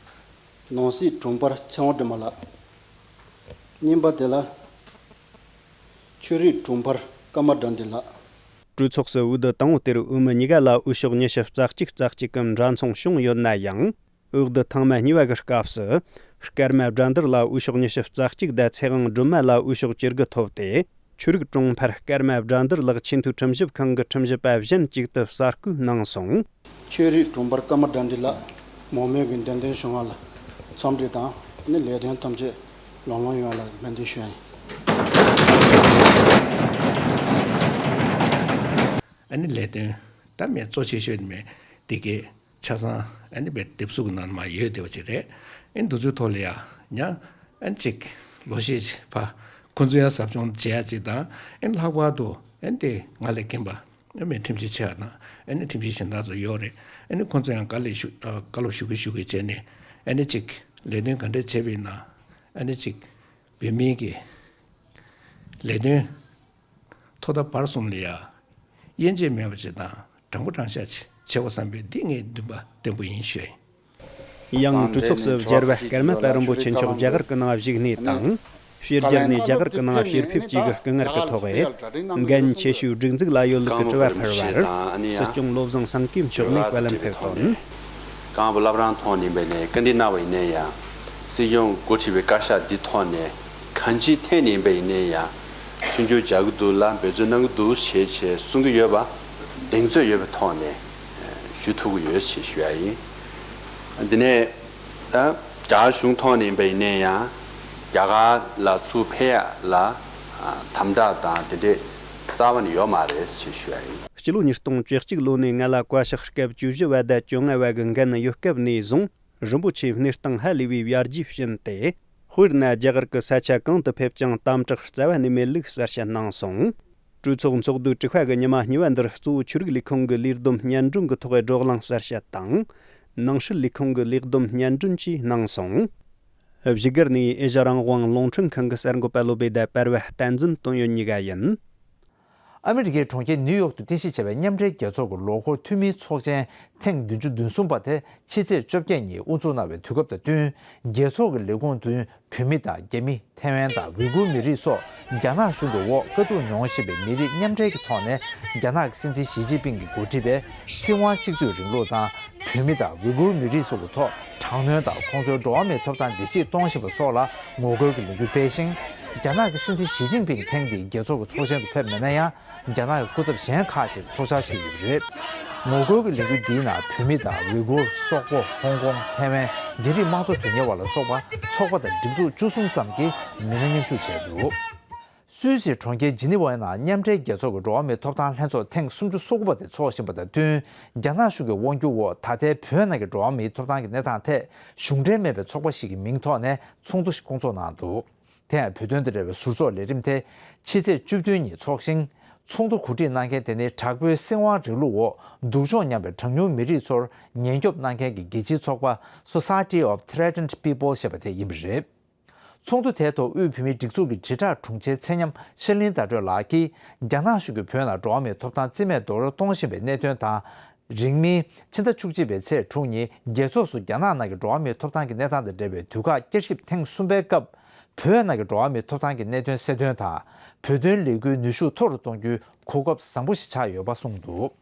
ནང་སྲིད་དྲུང་འཕར་ཚེ་དབང་སྒྲོལ་མ་ལགས། གཉིས་པ་དེ་ལ། ཆོས་རིག་དྲུང་འཕར་ཀརྨ་དགྲ་འདུལ་ལགས། གྲོས་ཚོགས་སུ་འོས་བསྡུ་དང་པོ་དེར་འོས་མི་གཉིས་ཀ་ལ་འོས་ཤོག་ཉི་ཤུ་རྩ་གཅིག་རྩ་གཅིག་གམ་འདྲ་མཚུངས་བྱུང་ཡོད་ན་ཡང་། འོས་བསྡུ་ཐེངས་མ་གཉིས་པ་གི་སྐབས་སུ། ཀརྨ་དགྲ་འདུལ་ལ་འོས་ཤོག་ཉི་ཤུ་རྩ་གཅིག་དང་ཚེ་དབང་སྒྲོལ་མ་ལ་འོས་ཤོག་བཅུ་དགུ་ཐོབ་སྟེ། ཆོས་རིག་དྲུང་འཕར་ཀརྨ་དགྲ་འདུལ་ལགས་ཆེས་མཐོའི་ཁྲིམས་ཞིབ་ཁང་གི་ཁྲིམས་ཞིབ་པ་གཞན་གཅིག་ཏུ་གསར་བསྐོས་གནང་སོང་། ཆོས་རིག་དྲུང་འཕར་ཀརྨ་དགྲ་འདུལ་ལགས་མང་མོས་ཀྱིས་འདེམས་ཐོན་བྱུང་བ་ལ་འཚམས་འདྲི་དང་ནི་ལས་དོན་ཐམས་ཅད་ལམ་ལྷོང་ཡོང་བ་ལ་སྨོན་འདུན་ཞུ་ཡ་ཡིན། ཨ་ནི་ལས་དོན་ད་མེད་གཙོ་ཆེ་ཤོས་ནི་མེད་དེ་གའི་ཆ་ཚང་ཨ་ནི་བེད་དེབ་གཟུགས་ནང་མ་ཡོད་དེ་བ་ཅིག་རེད། ཨ་ནི་འདི་ཚོའི་ཐོག་ལ་ཡ་ཉ་ཨ་ནི་ཅིག་ལོ་ཤས་ཕ་ཁོང་ཚོ་ཡ་ཟབ་སྦྱོང་བྱེད་ཡ་ཅིག་དང་ཨ་ནི་ལྷག་པར་དུ་ཨ་ནི་དེ་ང་ལས་མཁན་པ་ཨ་མའི་ཁྲིམས་ཞིབ་ཆེ་བ་དང་ཨ་ནི་ཁྲིམས་ཞིབ་གཞན་དག་ཚོ་ཡོད་རེད། ཨ་ནི་ཁོང་ཚོ་ཡང་དཀའ་ལས་ཞུ་ཨ་བཀའ་སློབ་ཞུ་གི་ཞུ་གི་བྱས་ནས་ཨ་ནི་ཅིག་ལས་དོན་ག་འདྲ་བྱས་པ་ཡིན་ན་ཨ་ནི་ཅིག་བོད་མིའི་གི་ལས་དོན་ཐོག་མཐའ་བར་གསུམ་ལ་ཡ་དབྱེ་འབྱེད་མེད་པ་ཅིག་དང་དྲང་པོ་དྲང་བཞག་ཅིག་བྱེད་དགོས་བསམ་པའི་འདི་ངའི་འདུན་པ་བརྟན་པོ་ཡིན་ཞུ་ཡ་ཡིན། ཡང་གྲོས་ཚོགས་སུ་རྒྱལ་བ་ཀརྨ་པ་རིན་པོ་ཆེ་མཆོག་རྒྱ་གར་གྱི་ནང་བཞུགས་གནས་དང་། ཕྱི་རྒྱལ་ནས་རྒྱ་གར་གྱི་ནང་ཕྱིར་ཕེབས་བཅས་ཀྱི་སྐུ་ངལ་གྱི་ཐོག་འགན་ཆེ་ཤོས་སྒྲིག་འཛུགས་ལ་ཡོད་ལུགས་ཀྱི་དྲི་བ་ཕུལ་བར། སྲིད་སྐྱོང་བློ་བཟང་སེང་གེ་མཆོག་ནས་བཀའ་ལན་ཕེབས་དོན། རྐང་པ་བླ་བྲང་ཐོག་ནས་འབད་ནས་བཀའ་འདྲི་གནང་བ་ཡིན་ནའི་ཡང་། སྲིད་སྐྱོང་འགོ་ཁྲིད་པའི་བཀའ་ཤག་འདི་ཐོག་ནས་གང་ཅིའི་ཐད་ནས་ཡིན་པ་ཡིན་ནའི་ཡང་མཐུན་འགྱུར་བྱ་གི་འདུག་ལ་འབད་བརྩོན་གནང་གི་འདུག་ཞེས་བྱས་གསུང་གི་ཡོད་པ་གདེང་ཚོད་ཡོད་པའི་ཐོག་ནས་ཞུ་ཐུབ་ཀྱི་ཡོད་ཅེས་ཞུ་ཡ་ཡིན། འདི་ནས་ད་རྒྱ་གར་གཞུང་ཐོག་ནས་ཡིན་པ་ཡིན་ནའི་ཡང་རྒྱ་གར་ལ་ཚུར་ཕེབས་ཡ་ལ་དམ་དྲག་དང་དེ་འདྲས་རྩ་བ་ནས་ཡོད་མ་རེད་ཅེས་ཞུ་ཡ་ཡིན། སྤྱི་ལོ་ཉིས་སྟོང་བཅུ་གཅིག་ལོ་ནས་ང་ལ་བཀའ་ཤག་སྐབས་བཅུ་བཞི་བ་དང་བཅོ་ལྔ་བ་གི་འགན་ཡོད་སྐབས་ནས་བཟུང་རིན་པོ་ཆེའི་གནས་སྟངས་ཧ་ལས་པའི་ཡར་རྒྱས་ཕྱིན་ཏེ། དཔེར་ན་རྒྱ་གར་གྱི་ས་ཆ་གང་དུ་ཕེབས་ཀྱང་དམ་དྲག་རྩ་བ་ནས་མེད་ལུགས་གསལ་བཤད་གནང་སོང་། གྲོས་ཚོགས་ཚོགས་དུས་དྲུག་པ་གི་ཉི་མ་གཉིས་པ་འདིར་གཙོ་བོ་ཆོས་རིག་ལས་ཁུངས་ཀྱི་ལས་བསྡོམས་སྙན་སྒྲོན་གྱི་ཐོག་བགྲོ་གླེང་གསལ་བཤད་དང་། ནང་སྲིད་ལས་ཁུངས་ཀྱི་ལས་བསྡོམས་སྙན་སྒྲོན་བཅས་གནང་སོང་། བཞུགས་སྒར་ནས་ཨེ་ཤ་རང་དབང་རླུང་འཕྲིན་ཁང་གི་གསར་འགོད་པ་བློ་བྷེ་དང་པར་བ་བསྟན་འཛིན་དོན་ཡོད་གཉིས་ཀ་ཡིན། ཨ་མི་རི་ཀའི་གྲོང་ཁྱེར་ནིའུ་ཡོག་ཏུ་རྟེན་གཞི་བྱས་པའི་མཉམ་འབྲེལ་རྒྱལ་ཚོགས་ཀྱི་ལོ་འཁོར་འཐུས་མིའི་ཚོགས་ཆེན་ཐེངས་བདུན་ཅུ་དོན་གསུམ་པ་དེ་ཕྱི་ཚེས་བཅོ་བརྒྱད་ཉིན་དབུ་འཛུགས་གནང་བའི་དུས་སྐབས་དང་བསྟུན། རྒྱལ་ཚོགས་ཀྱི་ལས་ཁུངས་དུ་བོད་མི་དང་རྒྱ་མི། ཐའེ་ཝན་དང་ཝི་གུར་མི་རིགས་སོགས་རྒྱ་ནག་གཞུང་གི་འོག་དཀའ་སྡུག་མྱོང་བཞིན་པའི་མི་རིགས་མཉམ་འབྲེལ་གྱི་ཐོག་ནས། རྒྱ་ནག་གི་སྲིད་འཛིན་ཞི་ཅིན་ཕིང་གིས་འགོ་ཁྲིད་པའི་སྲིད་དབང་གཅིག་སྡུད་རིང་ལུགས་དང་། བོད་མི་དང་ཝི་གུར་མི་རིགས་སོགས་ཀྱི་ཐོག་དྲག་གནོན་དང་ཁོང་ཚོའི་འགྲོ་བ་མིའི་ཐོབ་ཐང་བརྡལ་བཤིག་གཏོང་བཞིན་པ་སོགས་ལ་ངོ་རྒོལ་གྱི་ལས་འགུལ་སྤེལ་ཞིང་། རྒྱ་ནག་གི་སྲིད་འཛིན་ཞི་ཅིན་ཕིང་ཐེངས་འདིའི་རྒྱལ་ཚོགས་ཀྱི་ཚོགས་ཆེན་དུ་ཕེབས་མེད་ན་ཡང་། རྒྱ་ནག་གི་སྐུ་ཚབ་གཞན་ཁག་ཅིག་ཚོགས་བཅར་ཞུས་ཡོད་པ་རེད། ངོ་རྒོལ་གྱི་ལས་འགུལ་འདིའི་ནང་བོད་མི་དང་ཝི་གུར། སོག་པོ། ཧོང་ཀོང་། ཐའེ་ཝན། རྒྱ་རིགས་དམངས་གཙོ་དོན་གཉེར་བ་ལ་སོགས་པ་ཚོགས་པ་དང་སྒྲིག་འཛུགས་བཅུ་གསུམ་ཙམ་གྱིས་མི་སྣ་མཉམ་ཞུགས་བྱས་འདུག་སུད་སི་གྲོང་ཁྱེར་ཇི་ནི་ཝའི་ནང་མཉམ་འབྲེལ་རྒྱལ་ཚོགས་ཀྱི་འགྲོ་བ་མིའི་ཐོབ་ཐང་ལྷན་ཚོགས་ཐེངས་སུམ་ཅུ་སོ་དགུ་པ་དེ་འཚོགས་བཞིན་པ་དང་བསྟུན། རྒྱ་ནག་གཞུང་གི་དབང་སྒྱུར་འོག་ད་ལྟའི་བོད་ནང་གི་འགྲོ་བ་མིའི་ཐོབ་ཐང་གི་གནས་སྟངས་ཐད་གཞུང་འབྲེལ་མེད་པའི་ཚོགས་པ་ཞིག་གི་མིང་ཐོག་ནས་ཚོགས་འདུ་ཞིག་བསྐོང་ཚོགས་གནང་འདུག་དེ་ཡང་བོད་དོན་དང་འབྲེལ་བའི་ཟུར་ཚོགས་ལས་རིམ་དེ་ཕྱི་ཚེས་བཅུ་བདུན་ཉིན་འཚོགས་ཤིང་། ཚོགས་འདུ་གོ་སྒྲིག་གནང་མཁན་དེ་ནི་དྲག་པོའི་སྲིད་དབང་རིང་ལུགས་འོག་སྡུག་སྦྱོང་མྱངས་པའི་གྲངས་ཉུང་མི་རིགས་ཚོར་ཉེན་སྐྱོབ་གནང་མཁན་གྱི་རྒྱལ་སྤྱིའི་ཚོགས་པ་Society of Threatened People ཞེས་པ་དེ་ཡིན་པ་རེད། ཚོགས་འདུ་དེའི་ཐོག་དབུས་བོད་མིའི་སྒྲིག་འཛུགས་ཀྱི་དྲིལ་བསྒྲགས་དྲུང་ཆེའི་ཚེ་ཉམས་ཤར་གླིང་ཟླ་སྒྲོན་ལགས་ཀྱིས། རྒྱ་ནག་གཞུང་གིས་བོད་ནང་འགྲོ་བ་མིའི་ཐོབ་ཐང་རྩིས་མེད་རྡོག་རོལ་གཏོང་བཞིན་པའི་གནད་དོན་དང་། རིང་མིན་ཕྱི་ཟླ་བཅུ་གཅིག་པའི་ཚེས་དྲུག་ཉིན་རྒྱལ་ཚོགས་སུ་རྒྱ་ནག་ནང་གི་འགྲོ་བ་མིའི་ཐོབ་ཐང་གི་གནས་སྟངས་དང་འབྲེལ་བའི་དུས་བཀག་བསྐྱར་ཞིབ་ཐེངས་གསུམ་པའི་སྐབས། བོད་ནང་གི་འགྲོ་བ་མིའི་ཐོབ་ཐང་གི་གནད་དོན་གསལ་སྟོན་དང་། བོད་དོན་ལས་འགུལ་ནུས་ཤུགས་མཐོ་རུ་གཏོང་རྒྱུའི་གོ་སྐབས་བཟང་པོ་ཞིག་ཆགས་ཡོད་པ་གསུངས་འདུག་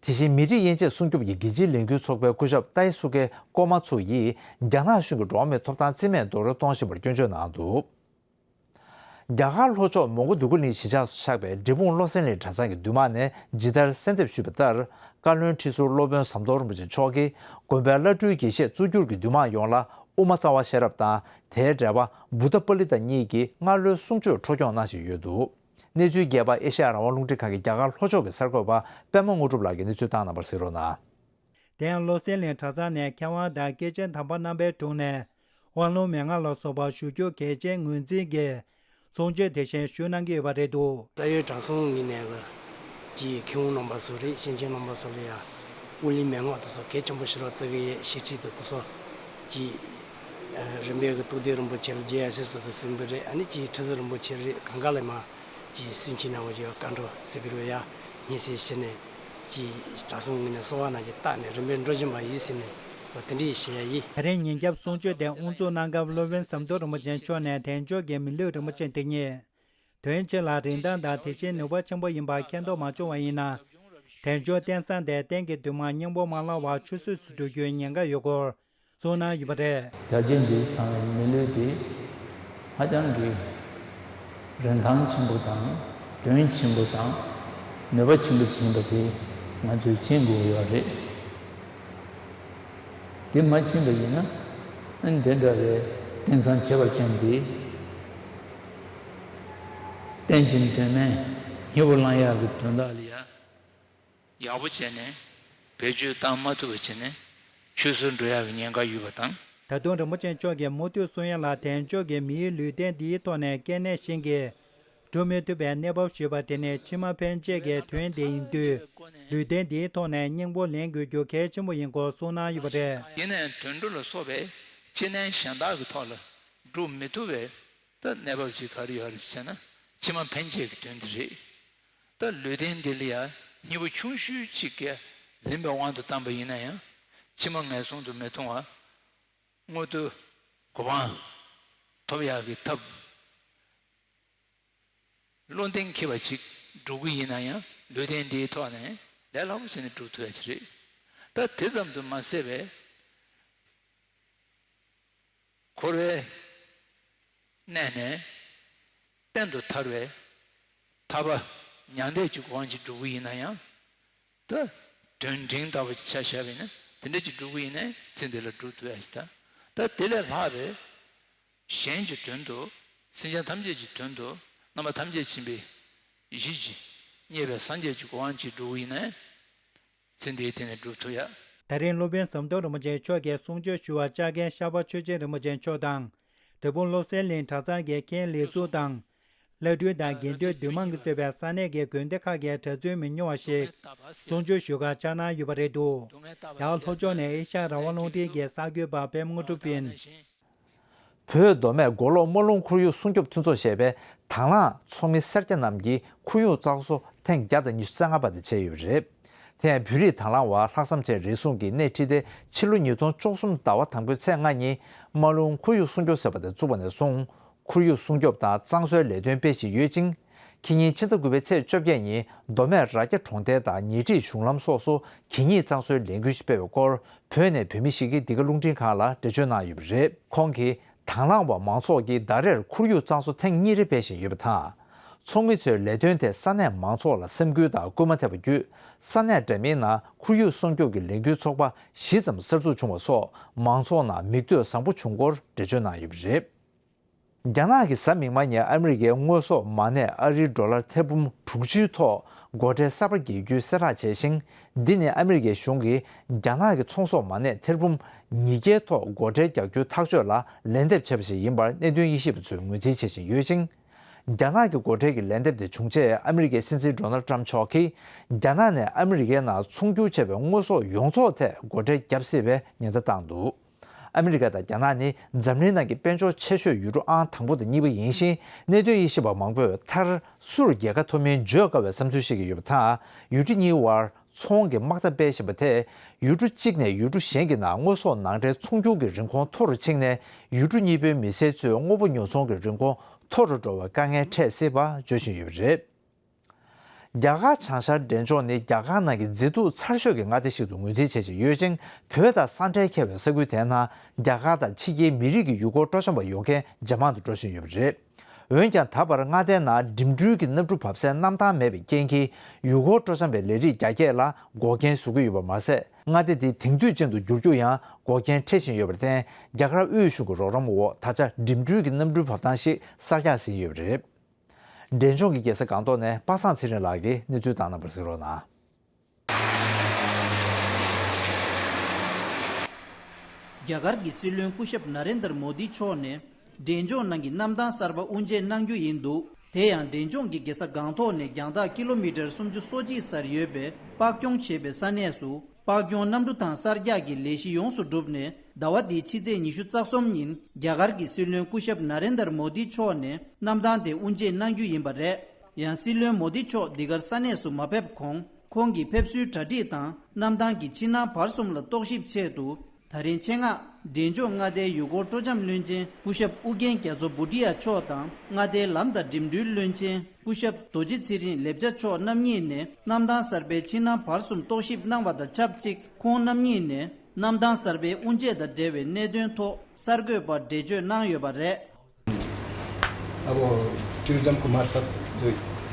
དེ་བཞིན་མི་རིགས་དབྱེ་འབྱེད་སྲུང་སྐྱོབ་ཀྱི་རྒྱལ་སྤྱིའི་ལས་འགུལ་ཚོགས་པའི་སྐུ་ཞབས་ཏའི་སུ་ཀེ་ཀོ་མ་ཚུ་ཡིས་རྒྱ་ནག་གཞུང་གིས་འགྲོ་བ་མིའི་ཐོབ་ཐང་རྩིས་མེད་རྡོག་རོལ་གཏོང་བཞིན་པར་སྐྱོན་བརྗོད་གནང་འདུག་རྒྱ་གར་ལྷོ་ཕྱོགས་མོན་གྷོ་འདོད་རྒུ་གླིང་གཞིས་ཆགས་སུ་ཆགས་པའི་འབྲས་སྤུངས་བློ་གསལ་གླིང་གྲྭ་ཚང་གི་འདུས་མང་ནས་ཇི་ལྟར་གསལ་འདེབས་ཞུས་པ་ལྟར། བཀའ་བློན་ཁྲི་ཟུར་སློབ་དཔོན་ཟམ་གདོང་རིན་པོ་ཆེ་མཆོག་གིས་དགོན་པའི་བླ་སྤྲུལ་དགེ་བཤེས་གཙོ་གྱུར་གྱི་འདུས་མང་ཡོངས་ལ་དབུ་མ་རྩ་བ་ཤེས་རབ་དང་དེའི་འགྲེལ་པ་བུདྡྷ་པཱ་ལི་ཏ་གཉིས་ཀྱི་སྔ་ལོའི་གསུང་ཆོས་འཕྲོ་སྐྱོང་གནང་བཞིན་ཡོད་འདུག་གནས་ཚུལ་རྒྱས་པ་ཨེ་ཤ་ཡ་རང་དབང་རླུང་འཕྲིན་ཁང་གི་རྒྱ་གར་ལྷོ་ཕྱོགས་ཀྱི་གསར་འགོད་པ་པད་མ་དངོས་གྲུབ་ལགས་ཀྱིས་གནས་ཚུལ་བཏང་གནང་བར་གཟིགས་རོགས་གནང་། དེ་ཡང་བློ་གསལ་གླིང་གྲྭ་ཚང་ནས་མཁས་དབང་དང་སྐྱེས་ཆེན་དམ་པ་རྣམ་པའི་དྲུང་ནས་དབང་ལུང་མན་ངག་ལ་སོགས་པ་ཞུ་རྒྱུ་གལ་ཆེན་ངོས་འཛིན་གྱིས་གསུང་ཆོས་དེ་བཞིན་ཞུ་གནང་གི་ཡོད་པ་རེད་འདུག་ས་ཡོད་གྲྭ་ཚང་ངོས་ནས་ལ་ཀྱི་མཁས་དབང་རྣམ་པ་སོགས་རེད། གཤེན་ཆེན་རྣམ་པ་སོགས་ལ་ཡང་དབང་ལུང་མན་ངག་དེ་ཚོ་གལ་ཆེན་པོ་ཞིག་རོགས་བརྩི་གི་ཡོད། ཞེ་ཁྲིད་དེ་དེ་ཚོ་ཀྱི་རིམ་པས་ཀྱི་རྟོགས་ལྡན་རིན་པོ་ཆེ་ལ་རྒྱལ་ཡ་སྲས་སོགས་ཀྱི་གསུངས་པ་རེད། ཨ་ནི་ཀྱི་ཁྲི་ཟུར་རིན་པོ་ཆེ་རེད། གང་ག་ལ་མ། ཀྱི་སུན་ཆི་ནང་བ་ཡོད་བཀའ་འགྲོ་ཟེར་གི་རོ་ཡ། ཉིན་སྲིད་ཕྱི་ནས་ཀྱི་གྲྭ་ཚང་ངོས་ནས་གསོལ་བ་ནང་གི་བཏགས་ནས་རིམ་པས་འགྲོ་བཞིན་པ་ཡིན་ཟེར་ནས་འོ་དེ་འདྲ་ཞུ་ཡ་ཡིན། ད་རེས་ཉིན་རྒྱབ་གསུང་ཆོས་དེ་དབུ་འཛུགས་གནང་སྐབས་སློབ་དཔོན་ཟམ་གདོང་རིན་པོ་ཆེ་མཆོག་ནས་དལ་འབྱོར་གྱི་མི་ལུས་རིན་པོ་ཆེ་འདི་ཉིད་དོན་ཆེ་ལ་རིན་ཐང་དང་དེ་བཞིན་ནུས་པ་ཆེན་པོ་ཡིན་པ་མཁྱེན་རྟོགས་མ་བྱུང་བ་ཡིན་ན། དལ་འབྱོར་རྟེན་བཟང་དེ་རྟེན་གྱི་འདུན་མ་སྙིང་པོ་མ་བླངས་བར་ཆུད་ཟོས་སུ་འགྲོ་རྒྱུའི་ཉེན་ཁ་ཡོད་སྐོར། གསུངས་གནང་ཡོད་པ་རེད། དལ་འབྱོར་འདི་ཚང་བའི་མི་ལུས་འདི་ཧ་ཅང་གི་རིན་ཐང་ཆེན་པོ་དང་དོན་ཆེན་པོ་དང་ནུས་པ་ཆེན་པོ་ཅིག་ཡིན་པ་དེ་ང་ཚོས་མཁྱེན་དགོས་ཡོད་རེད། དེ་མ་མཁྱེན་པ་ཡིན་ན་ཨ་ནི་དེ་འདྲ་བའི་རྟེན་བཟང་ཁྱད་པར་ཅན་འདི་རྟེན་ཅིང་དོན་མེད་སྙིང་པོ་བླང་ཡག་གི་དོན་དག་ལ་ཡ། ཡག་པོ་བྱས་ནས་བེད་སྤྱོད་བཏང་མ་ཐུབ་པ་བྱས་ནས་ཆུད་ཟོས་འགྲོ་ཡག་གི་ཉེན་ཁ་ཡོད་པ་དང་། ད་དུང་རིན་པོ་ཆེ་མཆོག་གིས་མུ་མཐུད་གསུང་ཡ་ལ་དལ་འབྱོར་གྱི་མིའི་ལུས་རྟེན་འདིའི་ཐོག་ནས་སྐྱེ་གནས་གཞན་གྱིས་སྒྲུབ་མི་ཐུབ་པའི་གནས་བབ་ཞུས་པ་དེ་ནི་ཕྱི་མ་ཕན་ཆད་ཀྱི་དོན་དེ་ཡིན་དུས། ལུས་རྟེན་འདིའི་ཐོག་ནས་སྙིང་པོ་ལེན་དགོས་རྒྱུ་གལ་ཆེན་པོ་ཡིན་སྐོར་གསུངས་གནང་ཡོད་པ་རེད། ཡིན་ནའང་དུད་འགྲོ་ལ་སོགས་པའི་སྐྱེ་གནས་གཞན་དག་གི་ཐོག་ལ་སྒྲུབ་མི་ཐུབ་པའི་ད་གནས་བབ་ཅིག་ག་རེ་ཡོད་རེད་ཟེར་ན་ཕྱི་མ་ཕན་ཆད་ཀྱི་དོན་དེ་རེད། ད་ལུས་རྟེན་འདི་ལ་ཡང་སྙིང་པོ་ཆུང་ཤོས་ཅིག་གིས་ལེན་པའི་དབང་དུ་བཏང་པ་ཡིན་ན་ཡང་ཕྱི་མ་ངན་སོང་དུ་མི་ལྟུང་བ། མངོན་མཐོའི་གོ་འཕང་ཐོབ་ཡག་གི་ཐབས། བློ་གདེང་འཁེལ་བ་ཅིག་སྒྲུབ་ཀྱི་ཡིན་ན་ཡང་ལུས་རྟེན་འདིའི་ཐོག་ནས་ལས་སླ་པོ་བྱས་ནས་སྒྲུབ་ཐུབ་ཡ་ཅིག་རེད། ད་དེ་ཙམ་དུ་མ་ཟད་པའི་འཁོར་བའི་གནས་ནས་གཏན་དུ་ཐར་བའི་ཐར་པ་མྱང་འདས་ཀྱི་གོ་འཕང་ཅིག་སྒྲུབ་ཀྱི་ཡིན་ན་ཡང་། ད་དོན་འབྲིང་ལྟ་བུ་ཆ་བཞག་པ་ཡིན་ན་དེ་འདྲ་ཅིག་སྒྲུབ་ཀྱི་ཡིན་ན་ཚེ་འདི་ལ་སྒྲུབ་ཐུབ་ཡ་ཞིག་དང་། ད་དེ་ལས་ལྷག་པའི་གཞན་གྱི་དོན་དུ། སེམས་ཅན་ཐམས་ཅད་ཀྱི་དོན་དུ་རྣམ་པ་ཐམས་ཅད་མཁྱེན་པའི་གཞི་ཅིག་བརྙེས་པའི་སངས་རྒྱས་ཀྱི་གོ་འཕང་ཅིག་སྒྲུབ་ཀྱི་ཡིན་ན་ཚེ་འདིའི་སྟེང་ནས་སྒྲུབ་ཐུབ་ཡ། ད་རིང་སློབ་དཔོན་ཟམ་གདོང་རིན་པོ་ཆེ་མཆོག་གིས་གསུང་ཆོས་ཞུ་བར་ལྕགས་རྒན་ཤར་པ་ཆོས་རྒྱན་རིན་པོ་ཆེ་མཆོག་དང་། འབྲས་སྤུངས་བློ་གསལ་གླིང་གྲྭ་ཚང་གི་མཁན་ལས་ཟུར་དང་། བླ་སྤྲུལ་དང་དགེ་འདུན་འདུས་མང་གིས་གཙོས་པའི་ས་གནས་ཀྱི་དགོན་སྡེ་ཁག་གི་གྲྭ་བཙུན་མི་ཉུང་བ་ཞིག་གསུང་ཆོས་ཞུ་གར་བཅར་གནང་ཡོད་པ་རེད་འདུག་ཡང་ལྷོ་ཕྱོགས་ནས་ཨེ་ཤ་ཡ་རང་དབང་རླུང་འཕྲིན་གྱི་གསར་འགོད་པ་པད་མ་དངོས་གྲུབ་ཡིན། བོད་མདོ་སྨད་མགོ་ལོག་རྨ་ལུང་ཁོར་ཡུག་སྲུང་སྐྱོབ་མཐུན་ཚོགས་ཞེས་པའི་དང་བླངས་ཚོགས་མི་སེར་སྐྱ་རྣམས་ཀྱིས་ཁོར་ཡུག་གཙང་བཟོ་ཐེངས་བརྒྱ་དང་ཉི་ཤུ་རྩ་ལྔ་པ་དེ་བྱས་ཡོད་པ་རེད། དེ་ཡང་བོད་རིགས་དང་བླངས་བ་ལྷག་བསམ་ཆེ་རེ་ཟུང་གིས་སྣེ་ཁྲིད་དེ་ཕྱི་ལོ་ཉིས་སྟོང་བཅུ་གསུམ་ཟླ་བ་དང་པོའི་ཚེས་ལྔ་ཉིན་རྨ་ལུང་ཁོར་ཡུག་སྲུང་སྐྱོབ་ཟེར་བ་དེ་བཙུགས་པ་ནས་བཟུང་། ཁོར་ཡུག་སྲུང་སྐྱོབ་དང་གཙང་བཟོའི་ལས་དོན་སྤེལ་བཞིན་ཡོད་ཅིང་། ཁེ་ཉིན་ཕྱི་ཟླ་དགུ་པའི་ཚེས་བཅོ་བརྒྱད་ཉིན་མདོ་སྨད་རྭ་རྒྱ་གྲོང་རྡལ་དང་ཉེ་འཁྲིས་གཞུང་ལམ་སོགས་སུ་གད་སྙིགས་གཙང་བཟོའི་ལས་འགུལ་ཞིག་སྤེལ་བའི་སྐོར་བོད་ནས་བོད་མི་ཞིག་གིས་འདི་ག་རླུང་འཕྲིན་ཁང་ལ་འགྲེལ་བརྗོད་གནང་ཡོད་པ་རེད། ཁོང་གིས་དང་བླངས་པ་མང་ཚོགས་ཀྱིས་ཟླ་རེར་ཁོར་ཡུག་གཙང་བཟོ་ཐེངས་གཉིས་རེ་སྤེལ་བཞིན་ཡོད་པ་དང་། ཚོགས་མི་ཚོས་ལས་དོན་དེ་ས་གནས་མང་ཚོགས་ལ་སེམས་འགུལ་དང་སྐུལ་མ་ཐེབས་པ་བརྒྱུད། ས་གནས་འདྲ་མིན་ནང་ཁོར་ཡུག་སྲུང་སྐྱོབ་ཀྱི་ལས་འགུལ་ཚོགས་པ་བཞི་ཙམ་གསར་འཛུགས་བྱུང་བ་སོགས་མང་ཚོགས་ནང་མིག་ལྟོས་བཟང་པོ་བྱུང་སྐོར་འགྲེལ་བརྗོད་གནང་ཡོད་པ་རེད། རྒྱ་ནག་གིས་གཟའ་མིག་དམར་ཉིན་ཨ་མི་རི་ཀའི་དངོས་ཟོག་མ་གནས་ཨ་རིའི་ཌོ་ལར་ཐེར་འབུམ་དྲུག་ཅུའི་ཐོག་སྒོ་ཁྲལ་གསར་པ་འགེལ་རྒྱུའི་གསལ་བསྒྲགས་བྱས་ཤིང་། འདི་ནི་ཨ་མི་རི་ཀའི་གཞུང་གིས་རྒྱ་ནག་གི་ཚོང་ཟོག་མ་གནས་ཐེར་འབུམ་ཉིས་བརྒྱའི་ཐོག་སྒོ་ཁྲལ་རྒྱག་རྒྱུའི་ཐག་གཅོད་ལ་ལན་འདེབས་བྱས་པ་ཞིག་ཡིན་པར་གནད་དོན་དབྱེ་ཞིབ་པ་ཚོས་ངོས་འཛིན་བྱེད་བཞིན་ཡོད་ཅིང་། རྒྱ་ནག་གི་སྒོ་ཁྲལ་གྱི་ལན་འདེབས་དེ་བྱུང་རྗེས་ཨ་མི་རི་ཀའི་སྲིད་འཛིན་ཌོ་ནལ་ཊམ་མཆོག་གིས་རྒྱ་ནག་ནས་ཨ་མི་རི་ཀའི་ནང་ཚོང་སྒྱུར་བྱས་པའི་དངོས་ཟོག་ཡོངས་རྫོགས་ཐད་སྒོ་ཁྲལ་བརྒྱབ་སྲིད་པའི་ཉེན་བརྡ་བཏང་འདུག་ཨ་མི་རི་ཀ་དང་རྒྱ་ནག་ནི་འཛམ་གླིང་ནང་གི་དཔལ་འབྱོར་ཆེ་ཤོས་ཡུལ་གྲུ་ཨང་དང་པོ་དང་གཉིས་པ་ཡིན་ཞིང་། གནད་དོན་དབྱེ་ཞིབ་པ་མང་པོས་མཐར་སུར་རྒྱལ་ཁ་ཐོབ་མིན་བརྗོད་དཀའ་བའི་བསམ་ཚུལ་བཤད་ཀྱི་ཡོད་པ་དང་། ཡུལ་གྲུ་གཉིས་དབར་ཚོང་གི་དམག་འཐབ་སྤེལ་བཞིན་པ་དེས་ཡུལ་གྲུ་གཅིག་ནས་ཡུལ་གྲུ་གཞན་གྱི་ནང་དངོས་ཟོག་ནང་འདྲེན་ཚོང་སྒྱུར་གྱི་རིན་གོང་མཐོ་རུ་ཕྱིན་ནས། ཡུལ་གྲུ་གཉིས་པོའི་མི་སེར་ཚོའི་དངོས་པོ་ཉོ་ཚོང་གི་རིན་གོང་མཐོ་རུ་འགྲོ་བའི་དཀའ་ངལ་འཕྲད་སྲིད་པ་བརྗོད་བཞིན་ཡོད་པ་རེད། རྒྱ་གར་བྱང་ཤར་འབྲས་ལྗོངས་ནི་རྒྱ་གར་ནང་གི་མཛེས་སྡུག་ཚར་ཤོས་ཀྱི་མངའ་སྡེ་ཞིག་ཏུ་ངོས་འཛིན་བྱེད་བཞིན་ཡོད་ཅིང་། བོད་དང་ས་འབྲེལ་ཁེལ་བའི་ས་ཁུལ་དེའི་ནང་རྒྱ་གར་དང་ཕྱི་རྒྱལ་མི་རིགས་ཀྱི་ཡུལ་སྐོར་སྤྲོ་འཆམ་པ་ཡོང་མཁན་ཇེ་མང་དུ་འགྲོ་བཞིན་ཡོད་པ་རེད། འོན་ཀྱང་། ད་བར་མངའ་སྡེའི་ནང་འགྲིམ་འགྲུལ་གྱི་གནམ་གྲུ་བབས་སའི་གནམ་ཐང་མེད་པའི་རྐྱེན་གྱིས། ཡུལ་སྐོར་སྤྲོ་འཆམ་པའི་ལས་རིགས་རྒྱ་སྐྱེད་ལ་འགོག་རྐྱེན་བཟོ་གི་ཡོད་པ་མ་ཟད། མངའ་སྡེ་འདི་དེང་དུས་ཅན་དུ་བསྒྱུར་རྒྱུ་ཡང་འགོག་རྐྱེན་འཕྲད་བཞིན་ཡོད་པར་བརྟེན། རྒྱ་གར་དབུས་གཞུང་གི་རོགས་རམ་འོག་ད་ཆ་འགྲིམ་འགྲུལ་གྱི་གནམ་གྲུ་བབས་ཐང་ཞིག་གསར་རྒྱག་ཟིན་ཡོད་པ་རེད། འབྲས་ལྗོངས་ཀྱི་རྒྱལ་ས་སྒང་ཏོག་ནས་པ་སངས་ཚེ་རིང་ལགས་ཀྱིས་གནས་ཚུལ་བཏང་གནང་བར་གཟིགས་རོགས་གནང་། རྒྱ་གར་གྱི་སྲིད་བློན་སྐུ་ཞབས་ན་རེན་དར་མོ་དི་མཆོག་ནས་འབྲས་ལྗོངས་ནང་གི་གནམ་ཐང་གསར་པ་དབུ་འབྱེད་གནང་རྒྱུ་ཡིན་འདུག་དེ་ཡང་འབྲས་ལྗོངས་ཀྱི་རྒྱལ་ས་སྒང་ཏོག་ནས་རྒྱང་ཐག་ཀི་ལོ་མི་ཊར་སུམ་ཅུ་སོ་གཅིག་སར་ཡོད་པའི་པག་གྱོང་ཞེས་པའི་ས་གནས་སུ། པག་གྱོང་གནམ་གྲུ་ཐང་གསར་རྒྱག་གི་ལས་གཞི་ཡོངས་སུ་གྲུབ་ནས། ཟླ་བ་འདིའི་ཕྱི་ཚེས་ཉི་ཤུ་རྩ་གསུམ་ཉིན་རྒྱ་གར་གྱི་སྲིད་བློན་སྐུ་ཞབས་ན་རེན་དར་མོ་དི་མཆོག་ནས་གནམ་ཐང་དེ་དབུ་འབྱེད་གནང་རྒྱུ་ཡིན་པ་རེད། ཡང་སྲིད་བློན་མོ་དི་མཆོག་འདི་གར་ས་གནས་སུ་མ་ཕེབས་གོང་། ཁོང་གིས་ཕེབས་བསུའི་གྲ་སྒྲིག་དང་གནམ་ཐང་གི་ཕྱི་ནང་བར་གསུམ་ལ་རྟོག་ཞིབ་ཆེད་དུ། ད་རིང་ཆེད་མངགས་འབྲས་ལྗོངས་མངའ་སྡེའི་ཡུལ་སྐོར་སྤྲོ་འཆམ་བློན་ཆེན་སྐུ་ཞབས་ཨུ་རྒྱན་རྒྱ་མཚོ་བྷུ་ཏི་ཡ་མཆོག་དང་། མངའ་སྡེའི་ལམ་དང་འགྲིམ་འགྲུལ་བློན་ཆེན་སྐུ་ཞབས་རྡོ་རྗེ་ཚེ་རིང་ལེབ་ཅཱ་མཆོག་རྣམ་གཉིས་ནས་གནམ་ཐང་གསར་པའི་ཕྱི་ནང་བར་གསུམ་རྟོག་ཞིབ་གནང་བ་དང་ཆབས་ཅིག་ཁོང་རྣམ་གཉིས་ནས་གནམ་ཐང་གསར་པའི་དབུ་འབྱེད་དང་འབྲེལ་བའི་གནད་དོན་ཐོག་གསར་འགོད་པར་འགྲེལ་བརྗོད་གནང་ཡོད་པ་རེད། अब टुरिज्मको मार्फत जो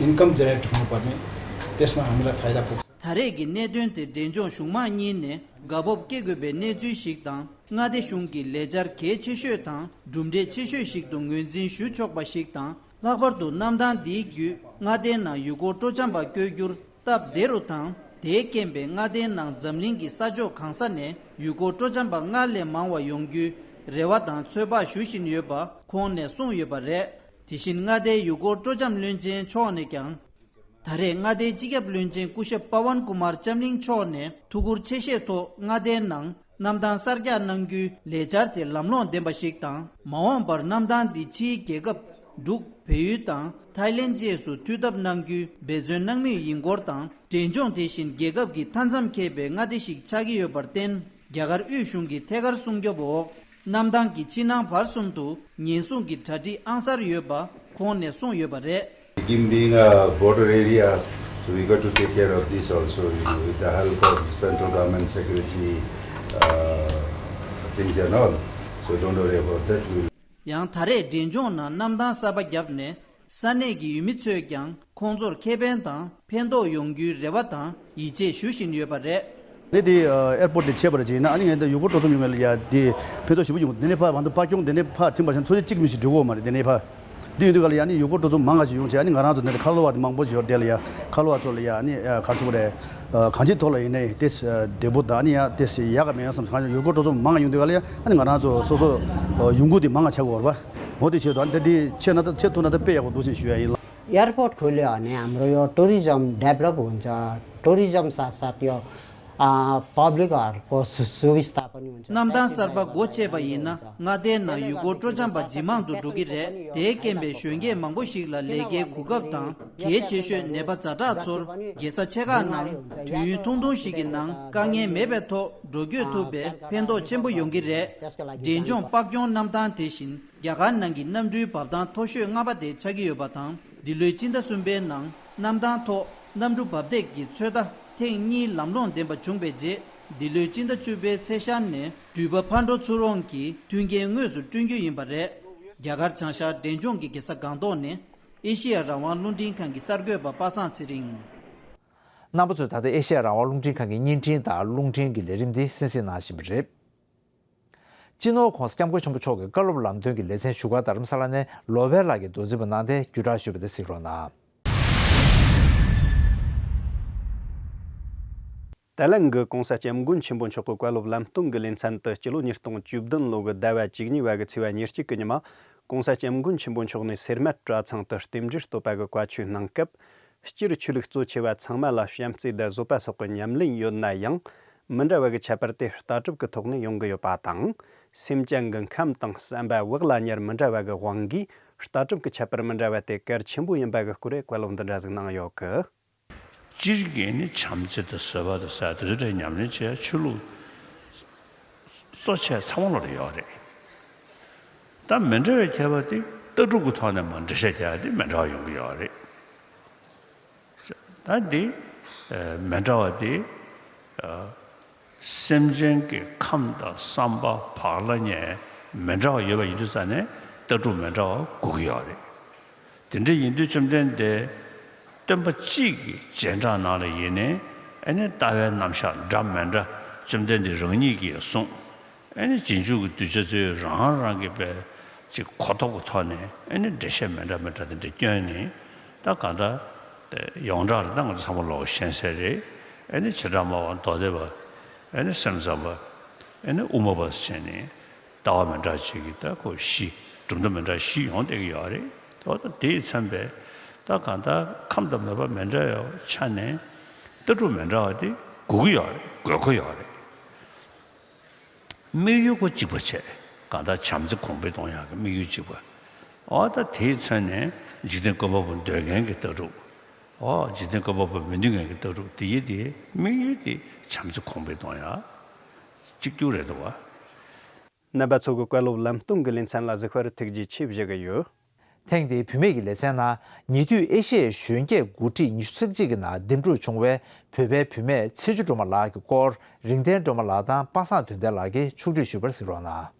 income generate हुनुपर्ने, त्यसमा हामीलाई फाइदा पुग्छ। ད་རེས་ཀྱི་གནད་དོན་དེ་འབྲས་ལྗོངས་གཞུང་མང་གཉིས་ནས་དགའ་སྤོབས་སྐྱེ་དགོས་པའི་གནས་ཚུལ་ཞིག་དང་། མངའ་སྡེ་གཞུང་གི་ལས་འཆར་གལ་ཆེ་ཤོས་དང་གྲུབ་འབྲས་ཆེ་ཤོས་ཤིག་ཏུ་ངོས་འཛིན་ཞུ་ཆོག་པ་ཞིག་དང་། ལྷག་པར་དུ་གནམ་ཐང་འདིའི་བརྒྱུད་མངའ་སྡེའི་ནང་ཡུལ་སྐོར་སྤྲོ་འཆམ་པ་བསྐྱོད་རྒྱུར་སྟབས་བདེ་རུ་དང་། དེའི་རྐྱེན་པས་མངའ་སྡེའི་ནང་འཛམ་གླིང་གི་ས་ཕྱོགས་གང་ས་ནས་ཡུལ་སྐོར་སྤྲོ་འཆམ་པ་སྔར་ལས་མང་བ་ཡོང་རྒྱུའི་རེ་བ་དང་ཚོད་དཔག་ཞུ་བཞིན་ཡོད་པ་ཁོང་ནས་གསུངས་ཡོད་པ་རེད། དེ་བཞིན་མངའ་སྡེའི་ཡུལ་སྐོར་སྤྲོ་འཆམ་བློན་ཆེན་མཆོག་ནས་ཀྱང་། ད་རེས་མངའ་སྡེའི་སྤྱི་ཁྱབ་བློན་ཆེན་སྐུ་ཞབས་པ་ཝན་ཀུ་མར་ལྕམ་གླིང་མཆོག་ནས་ཐུགས་ཁུར་ཆེ་བཞེས་ཐོག་མངའ་སྡེའི་ནང་གནམ་ཐང་གསར་རྒྱག་གནང་རྒྱུའི་ལས་འཆར་དེ་ལམ་ལྷོང་ལྡན་པ་ཞིག་དང་། མ་འོངས་པར་གནམ་ཐང་འདི་ཕྱིའི་རྒྱལ་ཁབ་འབྲུག་བལ་ཡུལ་དང་ཐའི་ལེན་བཅས་སུ་མཐུད་ཐབས་གནང་རྒྱུའི་འབད་བརྩོན་གནང་མུས་ཡིན་སྐོར་དང་། འབྲས་ལྗོངས་དེ་བཞིན་རྒྱལ་ཁབ་ཀྱི་མཐའ་མཚམས་འཁེལ་པའི་མངའ་སྡེ་ཞིག་ཆགས་ཀྱི་ཡོད་པར་བརྟེན། རྒྱ་གར་དབུས་གཞུང་གི་ཐད་ཀར་སྲུང་སྐྱོབ་འོག་ གནམ་ཐང་གི་ཕྱི་ནང་བར་གསུམ་དུ་ཉེན་སྲུང་གི་གྲ་སྒྲིག་ཨང་གསར་ཡོད་པ་ཁོང་ནས་གསུངས་ཡོད་པ་རེད། Sikkim being a border area, so we got to take care of this also, you know, with the help of central government security, uh, things and all. So don't worry about that. We'll ཡང་ད་རེས་འབྲས་ལྗོངས་ནང་གནམ་ཐང་གསར་པ་བརྒྱབ་ནས་ས་གནས་ཀྱི་ཡུལ་མི་ཚོས་ཀྱང་ཁོང་ཚོར་ཁེ་ཕན་དང་ཕན་ཐོགས་ཡོང་རྒྱུའི་རེ་བ་དང་ཡིད་ཆེས་ཞུ་བཞིན་ཡོད་པ་རེད། ནི་དེ་ཨེར་པོར་ཊི་དེ་ཆད་པ་རེད་ཅེ་ན། ཨ་ནི་ངས་འདི་ཡུལ་སྐོར་སྤྲོ་འཆམ་ཡོང་མཁན་ལ་ཡ་དེ་ཕན་ཐོགས་ཞེ་པོ་ཡོང་། དེ་ནས་ཕར་ང་ཚོ་པ་ཀྱོང་དེ་ནས་ཕར་ཐིམ་པར་ཆེན་ཚོ་ཆེ་གཅིག་མི་ཞིག་འགྲོ་གི་ཡོད་མ་རེད། དེ་ནས་ཕར་འདི་ཡོང་དུས་ག་ལ་ཡ་ནི་ཡུལ་སྐོར་སྤྲོ་འཆམ་མང་ང་ཞིག་ཡོང་བྱས། ཨ་ནི་ང་རང་ཚོ་འདི་ནས་ཁ་ལོ་བ་དེ་མང་པོ་ཞིག་ཡོད་དེ་ལ་ཡ། ཁ་ལོ་བ་ཚོ་ལ་ཡ་ཨ་ནི་ག་རེ་ཟེར་དགོས་རེད། གང་ཅིའི་ཐོག་ལ་ཡིན་ནའི་དེ་བདེ་པོ་དང་ཨ་ནི་ཡ་དེ་ཡག་ག་མེད་ཡོང་བསམ་ཞིག་ཡུལ་སྐོར་སྤྲོ་འཆམ་མང་ང་ཡོང་དུས་ག་ལ་ཡ་ཨ་ནི་ང་རང་ཚོ་སོ་སོ་ཡོང་སྒོ་དེ་མང་ང་ཆགས་ཀྱི་ཡོད་རེད་པ། འོ་དེ་བྱས་དུས་ཨ་ནི་ད་དེ་ཆད་ན་ད་ཆད་ཐུབ་ན་ད་དཔེ་ཡག་པོ་འདུག་ཅེས་ཞུ་ཡ་ཡིན། ལགས། एयरपोर्ट खोल्यो भने हाम्रो यो tourism develop हुन्छ। टुरिज्म साथसाथ यो अ, पब्लिकहरूको सु- सुविस्ता पनि हुन्छ। གནམ་ཐང་གསར་པ་སྒོ་ཕྱེས་པ་ཡིན་ན་མངའ་སྡེའི་ནང་ཡུལ་སྐོར་སྤྲོ་འཆམ་པ་ཇེ་མང་དུ་འགྲོ་གི་རེད། དེའི་རྐྱེན་པས་གཞོན་སྐྱེས་མང་པོ་ཞིག་ལ་ལས་ཀའི་གོ་སྐབས་དང་། གལ་ཆེ་ཤོས་ནད་པ་ཛ་དྲག་ཚོར་རྒྱལ་ས་ཆེ་ཁག་ནང་དུས་ཡུན་ཐུང་ཐུང་ཞིག་གི་ནང་དཀའ་ངལ་མེད་པའི་ཐོག་འགྲོ་སྐྱོད་ཐུབ་པས་ཕན་ཐོགས་ཆེན་པོ་ཡོང་གི་རེད། འབྲས་ལྗོངས་པག་གྱོང་གནམ་ཐང་དེ་བཞིན་རྒྱ་གར་ནང་གི་གནམ་གྲུའི་འབབ་ཐང་མཐོ་ཤོས་ལྔ་པ་དེ་ཆགས་ཀྱི་ཡོད་པ་དང་། འདི་ལོའི་སྤྱི་ཟླ་གསུམ་པའི་ནང་གནམ་ཐང་ཐོག་གནམ་གྲུ་འབབ་སྟེགས་ཀྱི་ཚོད་ལྟ་ཐེངས་གཉིས་ལམ་ལྷོང་ལྡན་པ་བྱུང་བའི་རྗེས། འདི་ལོའི་སྤྱི་ཟླ་བཅུ་པའི་ཚེས་ཤར་ནས་འགྲུལ་པ་ཕར་འགྲོ་ཚུར་འོང་གི་མཐུན་རྐྱེན་དངོས་སུ་བསྐྲུན་རྒྱུ་ཡིན་པ་རེད། རྒྱ་གར་བྱང་ཤར་འབྲས་ལྗོངས་ཀྱི་རྒྱལ་ས་སྒང་ཏོག་ནས་ཨེ་ཤེ་ཡ་རང་དབང་རླུང་འཕྲིན་ཁང་གི་གསར་འགོད་པ་པ་སངས་ཚེ་རིང་། རྣམ་པ་ཚོས་ད་ལྟ་ཨེ་ཤེ་ཡ་རང་དབང་རླུང་འཕྲིན་ཁང་གི་བརྙན་འཕྲིན་དང་རླུང་འཕྲིན་གྱི་ལས་རིམ་འདི་གསན་གཟིགས་གནང་བཞིན་པ་རེད། སྤྱི་ནོར་༧གོང་ས་༧སྐྱབས་མགོན་ཆེན་པོ་མཆོག་གི་བཀའ་སློབ་ལམ་སྟོན་གྱི་ལེ་ཚན་བཞུགས་སྒར་རྡ་རམ་ས་ལ་ནས་ལོ་པཎ་ལགས་ཀྱིས་མདོ་འཛིན་པ་གནང་སྟེ་བརྒྱུད་བསྒྲགས་ཞུས་པ་དེ་གཟིགས་རོགས་གནང་། ད་ལན་གྱི་༧གོང་ས་༧སྐྱབས་མགོན་ཆེན་པོ་མཆོག་གི་བཀའ་སློབ་ལམ་སྟོན་གྱི་ལེ་ཚན་དུ་སྤྱི་ལོ་ཉིས་སྟོང་བཅུ་བདུན་ལོ་གི་ཟླ་བ་བཅུ་གཉིས་པ་གི་ཚེས་པ་ཉེར་གཅིག་གི་ཉི་མ་༧གོང་ས་༧སྐྱབས་མགོན་ཆེན་པོ་མཆོག་ནས་སེར་སྨད་གྲྭ་ཚང་དུ་རྟེན་འབྲེལ་བསྟོད་པ་གི་བཀའ་ཆོས་གནང་སྐབས། སྤྱིར་ཆོས་ལུགས་གཙོ་ཆེ་བ་ཚང་མ་ལ་བྱམས་བརྩེ་དང་བཟོད་པ་སོགས་ཀྱི་ཉམས་ལེན་ཡོད་ན་ཡང་། མི་འདྲ་བ་གི་ཁྱད་པར་དེ་ལྟ་གྲུབ་ཀྱི་ཐོག་ནས་ཡོང་གི་ཡོད་པ་དང་། སེམས་ཅན་གྱི་ཁམས་དང་བསམ་པ་བག་ལ་ཉལ་མི་འདྲ་བ་གི་དབང་གིས་ལྟ་གྲུབ་ཀྱི་ཁྱད་པར་མི་འདྲ་བ་དེ་གལ་ཆེན་པོ་ཡིན་པ་གི་སྐོར་བཀའ་སློབ་འདི་འདྲ་ཟིག་གནང་ཡོད་གི། སྤྱིར་གྱིས་ནི་བྱམས་བརྩེ་དང་བཟོད་པ་དང་ཟེར་དེ་ཚོ་འདྲའི་ཉམས་ལེན་བྱེད་ཡ་ཆོས་ལུགས་གཙོ་ཆེ་ཚང་མ་ལ་ཡོད་རེད། ད་མི་འདྲ་བའི་ཁྱད་པར་དེ་ལྟ་གྲུབ་ཀྱི་ཐོག་ནས་མར་འགྲེལ་བཤད་རྒྱག་ཡ་དེ་མི་འདྲ་བ་ཡོང་གི་ཡོད་རེད། ད་འདི་མི་འདྲ་བ་དེ་སེམས་ཅན་གྱི་ཁམས་དང་བསམ་པ་བག་ལ་ཉལ་མི་འདྲ་བ་ཡོད་པ་ཡིན་དུས་ཙང་ནས་ལྟ་གྲུབ་མི་འདྲ་བ་དགོས་ཀྱི་ཡོད་རེད། དེ་འདྲ་ཡིན་དུས་བཅོམ་ལྡན་འདས་སྟོན་པ་གཅིག་གི་རྗེས་འབྲང་ནང་ལ་ཡིན་ནའི་ཨ་ནི་ལྟ་བའི་རྣམ་གཞག་འདྲ་མི་འདྲ་བཅོམ་ལྡན་འདས་རང་ཉིད་ཀྱིས་གསུངས། ཨ་ནི་རྗེས་འཇུག་གི་གདུལ་བྱ་ཚོས་རང་རང་གི་པའི་ཅིག་གོ་རྟོགས་ཀྱི་ཐོག་ནས་ཨ་ནི་འགྲེལ་བཤད་མི་འདྲ་མི་འདྲ་དེ་འདྲ་བསྐྱོན་ནས། ད་གང་ལྟར་ཡོངས་གྲགས་ལ་ད་ང་ཚོ་ཚང་མ་ལོག་ཤེས་གསལ་རེད། ཨ་ནི་བྱེ་བྲག་སྨྲ་བ་མདོ་སྡེ་པ། ཨ་ནི་སེམས་ཙམ་པ། ཨ་ནི་དབུ་མ་པ་ཟེར་ནས་ལྟ་བ་མི་འདྲ་ཅིག་གི་ད་ཁོ་བཞི་གྲུབ་མཐའ་མི་འདྲ་བཞི་ཡོང་བསྡད་ཀྱི་ཡོད་རེད། འོ་ད་དེ་ཡིས་མཚོན་པའི་ད་གང་ལྟར་ཁམས་དང་མོས་པ་མི་འདྲ་བའི་ཆ་ནས་ལྟ་གྲུབ་མི་འདྲ་བ་དེ་དགོས་ཀྱི་ཡོད་རེད། དགོས་མཁོ་ཡོད་རེད། དམིགས་ཡུལ་ཁོ་གཅིག་པ་བྱས། གང་ལྟར་བྱམས་བརྩེ་གོང་འཕེལ་གཏོང་ཡག་གི་དམིགས་ཡུལ་གཅིག་པ། འོ་ད་དེས་མཚོན་ནས་འཇིག་རྟེན་བཀོད་པ་པོ་འདོད་མཁན་གྱི་ལྟ་གྲུབ། འོ་འཇིག་རྟེན་བཀོད་པ་པོ་མི་འདོད་མཁན་གྱི་ལྟ་གྲུབ་དེ་ཡི་དེ་དམིགས་ཡུལ་དེ་བྱམས་བརྩེ་གོང་འཕེལ་གཏོང་ཡག་གཅིག་གྱུར་རེད་འདུག་བ། རྣམ་པ་ཚོ་གི་བཀའ་སློབ་ལམ་སྟོན་གྱི་ལེ་ཚན་ལ་གཟིགས་པར་ཐུགས་རྗེ་ཆེ་ཞུ་གི་ཡོད། ཐེངས་འདིའི་བུད་མེད་ཀྱི་ལེ་ཚན་ནང་ཉེ་དུས་ཨེ་ཤི་ཡའི་གཞོན་སྐྱེས་འགོ་ཁྲིད་ཉི་ཤུ་རྩ་གཅིག་གི་ནང་འདེམས་སྒྲུག་བྱུང་བའི་བོད་པའི་བུད་མེད་ཚེ་མཆོག་སྒྲོལ་མ་ལགས་ཀྱི་སྐོར་རིག་ལྡན་སྒྲོལ་མ་ལགས་དང་པ་སངས་དོན་ལྡན་ལགས་ཀྱིས་ཕྱོགས་བསྒྲིགས་ཞུས་པར་གཟིགས་རོགས་གནང་།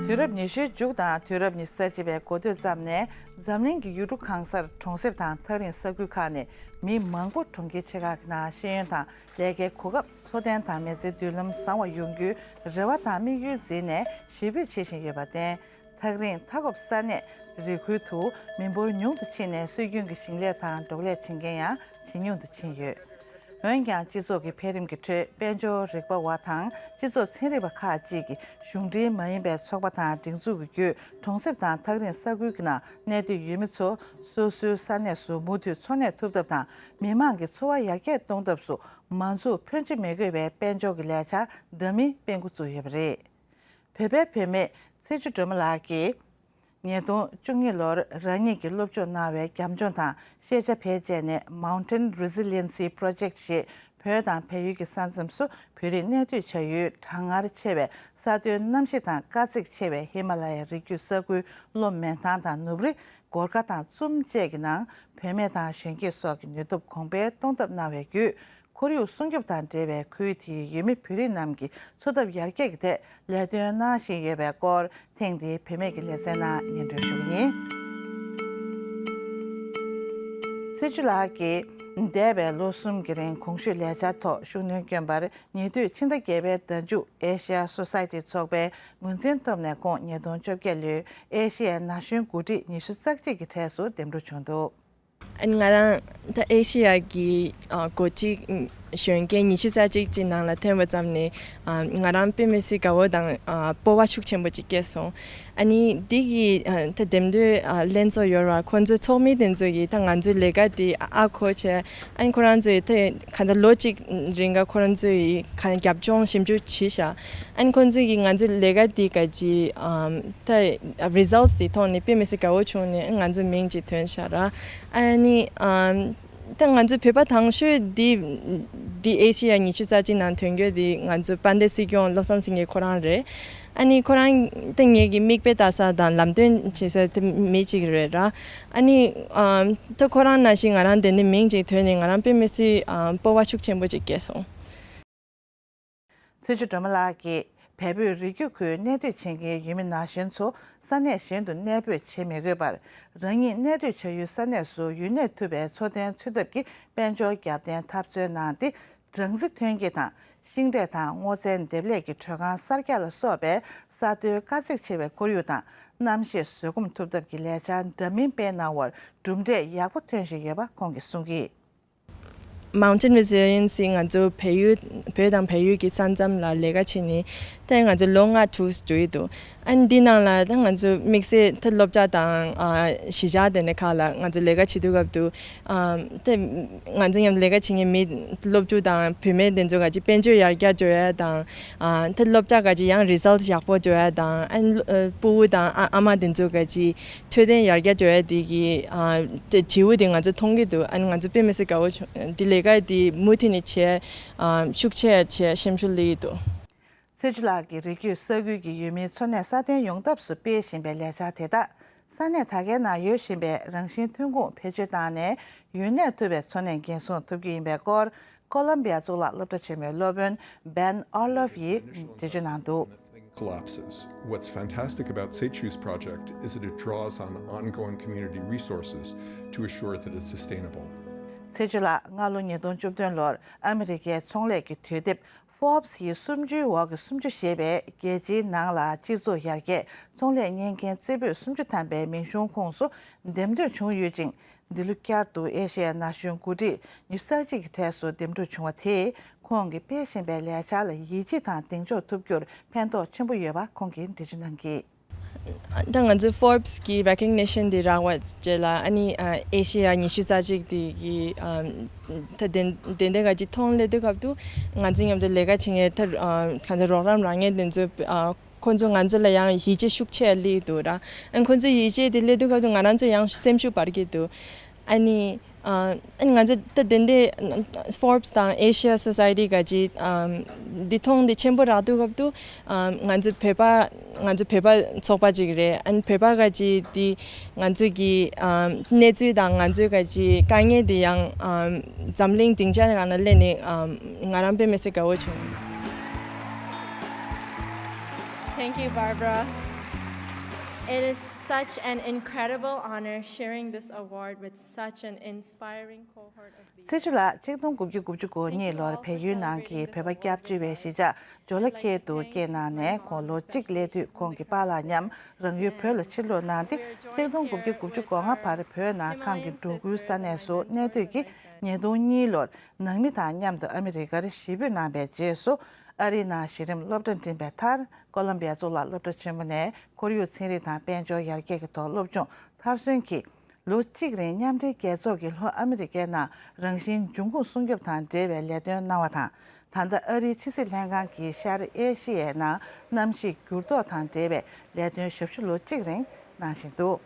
དུས་རབས་ཉི་ཤུའི་མཇུག་དང་དུས་རབས་ཉི་ཤུ་རྩ་གཅིག་པའི་འགོ་སྟོད་ཙམ་ནས་འཛམ་གླིང་གི་ཡུལ་གྲུ་གང་སར་གྲོང་གསེབ་དང་ཐག་རིང་ས་ཁུལ་ཁག་ནས་མི་མང་པོ་གྲོང་ཁྱེར་ཆེ་ཁག་གི་ནང་ཤེས་ཡོན་དང་ལས་ཀའི་གོ་སྐབས། འཚོ་རྟེན་དང་མི་ཚེའི་མདུན་ལམ་བཟང་བ་ཡོང་རྒྱུའི་རེ་བ་དང་དམིགས་ཡུལ་འཛིན་ནས་ཞེ་འབོད་བྱེད་བཞིན་ཡོད་པར་བརྟེན། ཐག་རིང་མཐའ་འཁོབ་ས་གནས་རི་ཁུལ་དུ་མི་འབོར་ཉུང་དུ་ཕྱིན་ནས་སྲོལ་རྒྱུན་གྱི་ཞིང་ལས་དང་འབྲོག་ལས་བྱེད་མཁན་ཡང་ཇེ་ཉུང་དུ་ཕྱིན་ཡོད། འོན་ཀྱང་སྤྱི་ཚོགས་ཀྱི་འཕེལ་རིམ་གྱི་ཁྲོད་དཔལ་འབྱོར་རིག་པ་བ་དང་སྤྱི་ཚོགས་ཚན་རིག་པ་ཁག་ཅིག་གིས་གཞུང་འབྲེལ་མ་ཡིན་པའི་ཚོགས་པ་དང་སྒྲིག་འཛུགས་ཀྱི་བརྒྱུད་གྲོང་གསེབ་དང་ཐག་རིང་ས་ཁུལ་གྱི་ནང་གནས་སྡོད་ཡུལ་མི་ཚོ་སོ་སོའི་ས་གནས་སུ་མུ་མཐུད་འཚོ་གནས་ཐུབ་ཐབས་དང་མི་མང་གི་འཚོ་བ་ཡར་རྒྱས་གཏོང་ཐབས་སུ། མ་འཛུགས་ཕོན་ཆེ་མི་དགོས་པའི་དཔལ་འབྱོར་གྱི་ལས་འཆར་འདྲ་མིན་སྤེལ་འགོ་བཙུགས་ཡོད་པ་རེད། བོད་པའི་བུད་མེད་ཚེ་མཆོག་སྒྲོལ་མ་ལགས་ཀྱིས། ཉིས་སྟོང་བཅུ་གཉིས་ལོར་རང་ཉིད་ཀྱིས་སློབ་སྦྱོང་གནང་བའི་རྒྱབ་ལྗོངས་དང་ཤེས་བྱ་བེད་སྤྱད་ནས་Mountain Resiliency Project ཞེས་ བོད་དང་བལ་ཡུལ་གྱི་ས་མཚམས་སུ་བོད་རིགས་གནས་སྡོད་བྱ་ཡུལ་གྲང་ངར་ཆེ་བའི་ས་མཐོའི་གནམ་གཤིས་དང་དཀའ་ཚེགས་ཆེ་བའི་ཧི་མ་ལ་ཡའི་རི་རྒྱུད་ས་ཁུལ་ལྷོ་མོན་ཐང་དང་ནུབ་རི། སྒོར་ཁ་དང་ཙུམ་བཅས་ཀྱི་ནང་བུད་མེད་དང་གཞོན་སྐྱེས་སོགས་ཀྱི་ནུས་སྟོབས་གོང་འཕེལ་གཏོང་ཐབས་གནང་བའི་བརྒྱུད། ཁོར་ཡུག་སྲུང་སྐྱོབ་དང་འབྲེལ་བའི་ཁུལ་དེའི་ཡུལ་མི་བོད་རིགས་རྣམས་ཀྱི་འཚོ་ཐབས་ཡར་རྒྱས་ཀྱི་ཐད་ལས་དོན་གནང་བཞིན་ཡོད་པའི་སྐོར། ཐེངས་འདིའི་བུད་མེད་ཀྱི་ལེ་ཚན་ནང་སྙན་སྒྲོན་ཞུ་གི་ཡིན། ཚེ་ཆུ་ལགས་ཀྱིས་འདས་པའི་ལོ་གསུམ་གྱི་རིང་གོང་ཞུས་ལས་འཆར་ཐོག་ཤུགས་སྣོན་བསྐྱོན་པར། ཉེ་དུས་ཕྱི་ཟླ་བརྒྱད་པའི་ཟླ་མཇུག་ཨེ་ཤི་ཡ་སོ་སའི་ཊི་ཚོགས་པའི་ངོས་འཛིན་ཐོབ་ནས་ཁོང་ཉིས་སྟོང་བཅོ་བརྒྱད་ལོའི་ཨེ་ཤི་ཡའི་ན་གཞོན་འགོ་ཁྲིད་ཉི་ཤུ་རྩ་གཅིག་གི་གྲས་སུ་འདེམས་སྒྲུག་བྱུང་འདུག། ཨ་ནི་ང་རང་ད་ཨེ་ཤི་ཡ་གི་ཨ་འགོ་ཁྲིད་གཞོན་སྐྱེས་ཉི་ཤུ་རྩ་གཅིག་ཅིག་ནང་ལ་ཐོན་པ་ཙམ་ནས་ཨ་ང་རང་དཔེ་མི་སྲིད་དགའ་བོ་དང་ཨ་སྤོབས་པ་ཤུགས་ཆེན་པོ་ཅིག་སྐྱེས་སོང་། ཨ་ནི་འདི་གི་ཨ་ད་འདེམས་ཐོན་ཨ་ལྷན་ཚོགས་ཡོད་ར། ཁོང་ཚོའི་ཚོགས་མི་དེ་ཚོ་གིས་ད་ང་ཚོའི་ལས་ཀ་འདི་ཨ་ཨ་གོ་བྱས། ཨ་ནི་ཁོ་རང་ཚོས་ད་ག་ཚོད་ལོ་གཅིག་རིང་ག་ཁོ་རང་ཚོས་ག་རྒྱབ་ལྗོངས་ཞིབ་འཇུག་བྱས་ཤག། ཨ་ནི་ཁོང་ཚོས་ཀྱིས་ང་ཚོའི་ལས་ཀ་འདི་ག་ཅི་ཨམ་ད་རི་ཛལ་ཊི་འདི་མཐོང་ནས་དཔེ་མི་སྲིད་དགའ་བོ་བྱུང་ནས་ང་ཚོ་མིང་ཅིག་ཐོན་ཤག་ར། ཨ་ནི་ཨམ་ད་ང་ཚོ་བོད་པ་དང་ཤོས་འདི་འདི་ཨེ་ཤི་ཡ་ཉི་ཤུ་རྩ་གཅིག་ནང་ཐོན་རྒྱུ་འདི་ང་ཚོ་དཔལ་ལྡན་སྲིད་སྐྱོང་བློ་བཟང་སེང་གེ་ཁོ་རང་རེད། ཨ་ནི་ཁོ་རང་ད་ངེད་ཀྱི་མིག་དཔེ་ལྟ་ས་དང་ལམ་སྟོན་བྱེད་ས་དེ་མི་གཅིག་རེད་ར། ཨ་ནི་ཨམ་ད་ཁོ་རང་ནང་བཞིན་ང་རང་དེ་ནས་མིང་ཅིག་ཐོན་ནས་ང་རང་དཔེ་མི་སྲིད་ཨམ་སྤོབས་པ་ཤུགས་ཆེན་པོ་ཅིག་སྐྱེས་སོང་། ཚེ་ཆུ་སྒྲོལ་མ་ལགས་ཀྱིས་བལ་བོད་རི་རྒྱུད་ཁུལ་གནས་སྡོད་བྱེད་མཁན་ཡུལ་མི་ན་གཞོན་ཚོ་ས་གནས་གཞན་དུ་གནས་སྤོས་བྱེད་མི་དགོས་པར། རང་ཉིད་གནས་སྡོད་བྱ་ཡུལ་ས་གནས་སུ་ཡུལ་གནས་ཐུབ་པའི་འཚོ་རྟེན་འཚོལ་ཐབས་ཀྱི་དཔལ་འབྱོར་རྒྱབ་རྟེན་འཐབ་རྩོད་གནང་སྟེ། སྦྲང་རྩི་ཐོན་སྐྱེད་དང་ཤིང་འབྲས་དང་སྔོ་ཚལ་འདེབས་ལས་ཀྱི་དྲོད་ཁང་གསར་རྒྱག་ལ་སོགས་པའི་ས་མཐོའི་དཀའ་ཚེགས་ཆེ་བའི་ཁོར་ཡུག་དང་གནམ་གཤིས་བཟོད་སྒོམ་ཐུབ་ཐབས་ཀྱི་ལས་འཆར་འདྲ་མིན་སྤེལ་གནང་བར་གྲུབ་འབྲས་ཡག་པོ་ཐོན་བཞིན་ཡོད་པ་ཁོང་གིས་གསུངས་ཀྱིས། Mountain Resiliency ང་ཚོ་བལ་ཡུལ་བོད་དང་བལ་ཡུལ་གྱི་ས་མཚམས་ལ་ལས་ཀ་བྱེད་ནི་ད་ང་ཚོ་ལོ་ལྔ་དྲུག་འགྲོ་ཡི་འདུག། ཨ་ནི་འདི་ནང་ལ་ད་ང་ཚོ་དམིགས་བསལ་ད་སློབ་གྲྭ་དང་ཨ་གཞིས་ཆགས་དེ་འདྲ་ཁག་ལ་ང་ཚོ་ལས་ཀ་བྱེད་དུས་སྐབས་དུ་ཨ་ད་ང་ཚོ་མཉམ་ལས་ཀ་བྱེད་མཁན་མི་སློབ་ཕྲུག་དང་བུད་མེད་དེ་ཚོ་ག་ཅིག་དཔལ་འབྱོར་ཡར་རྒྱས་འགྲོ་ཡ་དང་ཨ་ད་སློབ་གྲྭ་ག་ཅིག་ཡང་རི་ཛལ་ཊི་ཡག་པོ་འགྲོ་ཡ་དང་ཨ་ནི་ཨ་སྤུ་བོ་དང་ཨ་ཨ་མ་དེ་ཚོ་ག་ཅིག་འཕྲོད་བསྟེན་ཡར་རྒྱས་འགྲོ་ཡ་དེ་གི་ཨ་དེ་བྱེའུ་དེ་ང་ཚོ་མཐོང་གི་འདུག། ཨ་ནི་ང་ཚོ་དཔེ་མི་སྲིད་དགའ་བོ་བྱུང་། དེ་ལས་ཀ་དེ་མུ་མཐུད་ནས་བྱས་ཨ་ཤུགས་ཆེ་བྱས་སེམས་ཤུགས་སླེབས་ཀྱི་འདུག། ཚེ་ཆུ་ལགས་ཀྱིས་རི་རྒྱུད་ས་ཁུལ་གྱི་ཡུལ་མིའི་འཚོ་གནས་སྲ་བརྟན་ཡོང་ཐབས་སུ་སྤེལ་བཞིན་པའི་ལས་འཆར་དེ་དག་ས་གནས་ད་གའི་ནང་ཡོད་བཞིན་པའི་རང་བཞིན་ཐོན་ཁུངས་བེད་སྤྱོད་བཏང་ནས་ཡུལ་གནས་ཐུབ་པའི་འཚོ་གནས་འགན་སྲུང་ཐུབ་ཀྱི་ཡིན་པའི་སྐོར། ཀོ་ལམ་བི་ཡ་གཙུག་ལག་སློབ་གྲྭ་ཆེན་མོའི་སློབ་དཔོན་བན་ཨར་ལོབ་ཡིས་འགྲེལ་བརྗོད་གནང་འདུག། Collapses. What's fantastic about Tsechu's project is that it draws on ongoing community resources to assure that it's sustainable. ཚེ་ཆུ་ལགས་སྔ་ལོ་ཉིས་སྟོང་བཅུ་བདུན་ལོར་ཨ་མི་རི་ཀའི་ཚོང་ལས་ཀྱི་དུས་དེབ་Forbes ཡི་སུམ་ཅུའི་འོག་གི་སུམ་ཅུ་ཞེས་པའི་རྒྱལ་སྤྱིའི་ནང་ལ་སྤྱི་ཚོགས་ཡར་རྒྱས་ཚོང་ལས་གཉེར་མཁན་རྩེ་ཕུད་སུམ་ཅུ་ཐམ་པའི་མིང་གཞུང་ཁོངས་སུ་འདེམས་ཐོན་བྱུང་ཡོད་ཅིང་། འདི་ལོ་བསྐྱར་དུ་ཨེ་ཤི་ཡའི་ན་གཞོན་འགོ་ཁྲིད་ཉི་ཤུ་རྩ་གཅིག་གི་གྲས་སུ་འདེམས་སྒྲུག་བྱུང་བ་དེས་ཁོང་གིས་སྤེལ་བཞིན་པའི་ལས་འཆར་ལ་ཡིད་ཆེས་དང་གདེང་འཇོག་ཐུབ་རྒྱུར་ཕན་ཐོགས་ཆེན་པོ་ཡོད་པ་ཁོང་གིས་འགྲེལ་བརྗོད་གནང་གིས། ད་ང་ཚོའི་Forbes གི་recognition དེ་རག་པ་རྗེས་ལ་ཨ་ནི་ཨེ་ཤེ་ཡ་ཉི་ཤུ་རྩ་གཅིག་དེ་གི་ད་དེ་འདྲ་ག་ཅིག་མཐོང་སླེབས་དུས་སྐབས་དུ་ང་ཚོ་མཉམ་དུ་ལས་ཀ་བྱེད་མཁན་ད་གང་ཚོ་རོགས་རམ་རག་མཁན་དེ་ཚོ་ཁོང་ཚོ་ང་ཚོ་ལ་ཡང་ཡིད་ཆེས་ཤུགས་ཆེ་སླེབས་འདུག་ར། ཨ་ཁོང་ཚོའི་ཡིད་ཆེས་དེ་སླེབས་དུས་སྐབས་དུ་ང་རང་ཚོ་ཡང་སེམས་ཤུགས་འབར་གྱི་འདུག། ཨ་ནི། ཨ་ང་ཚོ་ད་དེ་འདྲའི་Forbes དང་Asia Society ག་ཅིག་འདི་མཐོང་དེ་ཆེན་པོ་རག་དུས་སྐབས་དུ་ང་ཚོ་བོད་པ་ང་ཚོ་བོད་པ་ཚོགས་པ་ཅིག་རེད། ཨ་ནི་བོད་པ་ག་ཅིག་འདི་ང་ཚོ་གི་གནས་ཚུལ་དང་ང་ཚོའི་ག་ཅིག་དཀའ་ངལ་འདི་ཡང་འཛམ་གླིང་སྡིངས་ཆ་སྒང་ལ་སླེབས་ནས་ང་རང་དཔེ་མི་སྲིད་དགའ་བོ་བྱུང་། Thank you, Barbara. It is such an incredible honor sharing this award with such an inspiring cohort of leaders. ཚེ་ཆུ་ལགས་ཆིག་སྟོང་དགུ་བརྒྱ་དགུ་བཅུ་གོ་གཉིས་ལོར་བལ་ཡུལ་ནང་གི་བོད་པ་སྐྱབས་བཅོལ་བའི་གཞིས་ཆགས་ཇོ་ལ་ཁེལ་དུ་སྐྱེས་གནང་ནས་ཁོང་ལོ་གཅིག་སླེབས་དུས་ཁོང་གི་པཱ་ལགས་མཉམ་རང་ཡུལ་བོད་ལ་ཕྱིར་ལོག་གནང་སྟེ་ཆིག་སྟོང་དགུ་བརྒྱ་དགུ་བཅུ་གོ་ལྔ་བར་བོད་ནང་ཁམས་ཀྱི་འབྲོག་ཁུལ་ས་གནས་སུ་གནས་སྡོད་ཀྱིས་ཉིས་སྟོང་གཉིས་ལོར་ནང་མི་དང་མཉམ་དུ་ཨ་མི་རི་ཀར་གཞིས་སྤོས་གནང་བའི་རྗེས་སུ་ཨ་རིའི་ནང་གཞི་རིམ་སློབ་གྲྭ་འགྲིམས་པའི་མཐར་ཀོ་ལམ་བི་ཡ་གཙུག་ལག་སློབ་གྲྭ་ཆེན་མོ་ནས་ཁོར་ཡུག་ཚན་རིག་དང་དཔལ་འབྱོར་ཡར་རྒྱས་ཀྱི་ཐོག་སློབ་སྦྱོང་མཐར་སོན་གྱིས། ལོ་གཅིག་རིང་མཉམ་འབྲེལ་རྒྱལ་ཚོགས་ཀྱི་ལྷོ་ཨ་མི་རི་ཀའི་ནང་རང་བཞིན་འབྱུང་ཁུངས་སྲུང་སྐྱོབ་དང་འབྲེལ་བའི་ལས་དོན་གནང་བ་དང་། ད་ལྟ་ཨ་རིའི་ཕྱི་སྲིད་ལྷན་ཁང་གིས་ཤར་ཨེ་ཤི་ཡའི་ནང་གནམ་གཤིས་འགྱུར་ལྡོག་དང་འབྲེལ་བའི་ལས་དོན་ཞབས་ཞུ་ལོ་གཅིག་རིང་གནང་བཞིན་འདུག།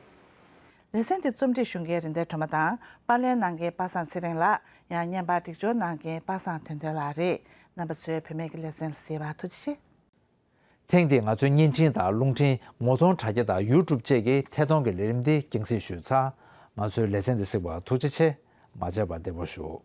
ལེ་ཚན་འདི་རྩོམ་སྒྲིག་ཞུ་མཁན་རིན་ལྡན་སྒྲོལ་མ་དང་། པར་ལེན་གནང་མཁན་པ་སངས་ཚེ་རིང་ལགས། ཡང་བརྙན་པར་སྒྲིག་སྦྱོར་གནང་མཁན་པ་སངས་དོན་ལྡན་ལགས་རེད། རྣམ་པ་ཚོས་བོད་སྨན་གྱི་ལེ་ཚན་གཟིགས་པར་ཐུགས་རྗེ་ཆེ། ཐེངས་འདིའི་ང་ཚོའི་བརྙན་འཕྲིན་དང་རླུང་འཕྲིན། ངོ་གདོང་དྲ་རྒྱ་དང་ཡུ་ཊུབ་བཅས་ཀྱི་ཐད་གཏོང་གི་ལས་རིམ་འདི་རྒྱང་སྲིང་ཞུས་ཚར། ང་ཚོའི་ལེ་ཚན་འདི་གཟིགས་པར་ཐུགས་རྗེ་ཆེ། མ་བརྗེད་པར་བདེ་པོ་བཞུགས།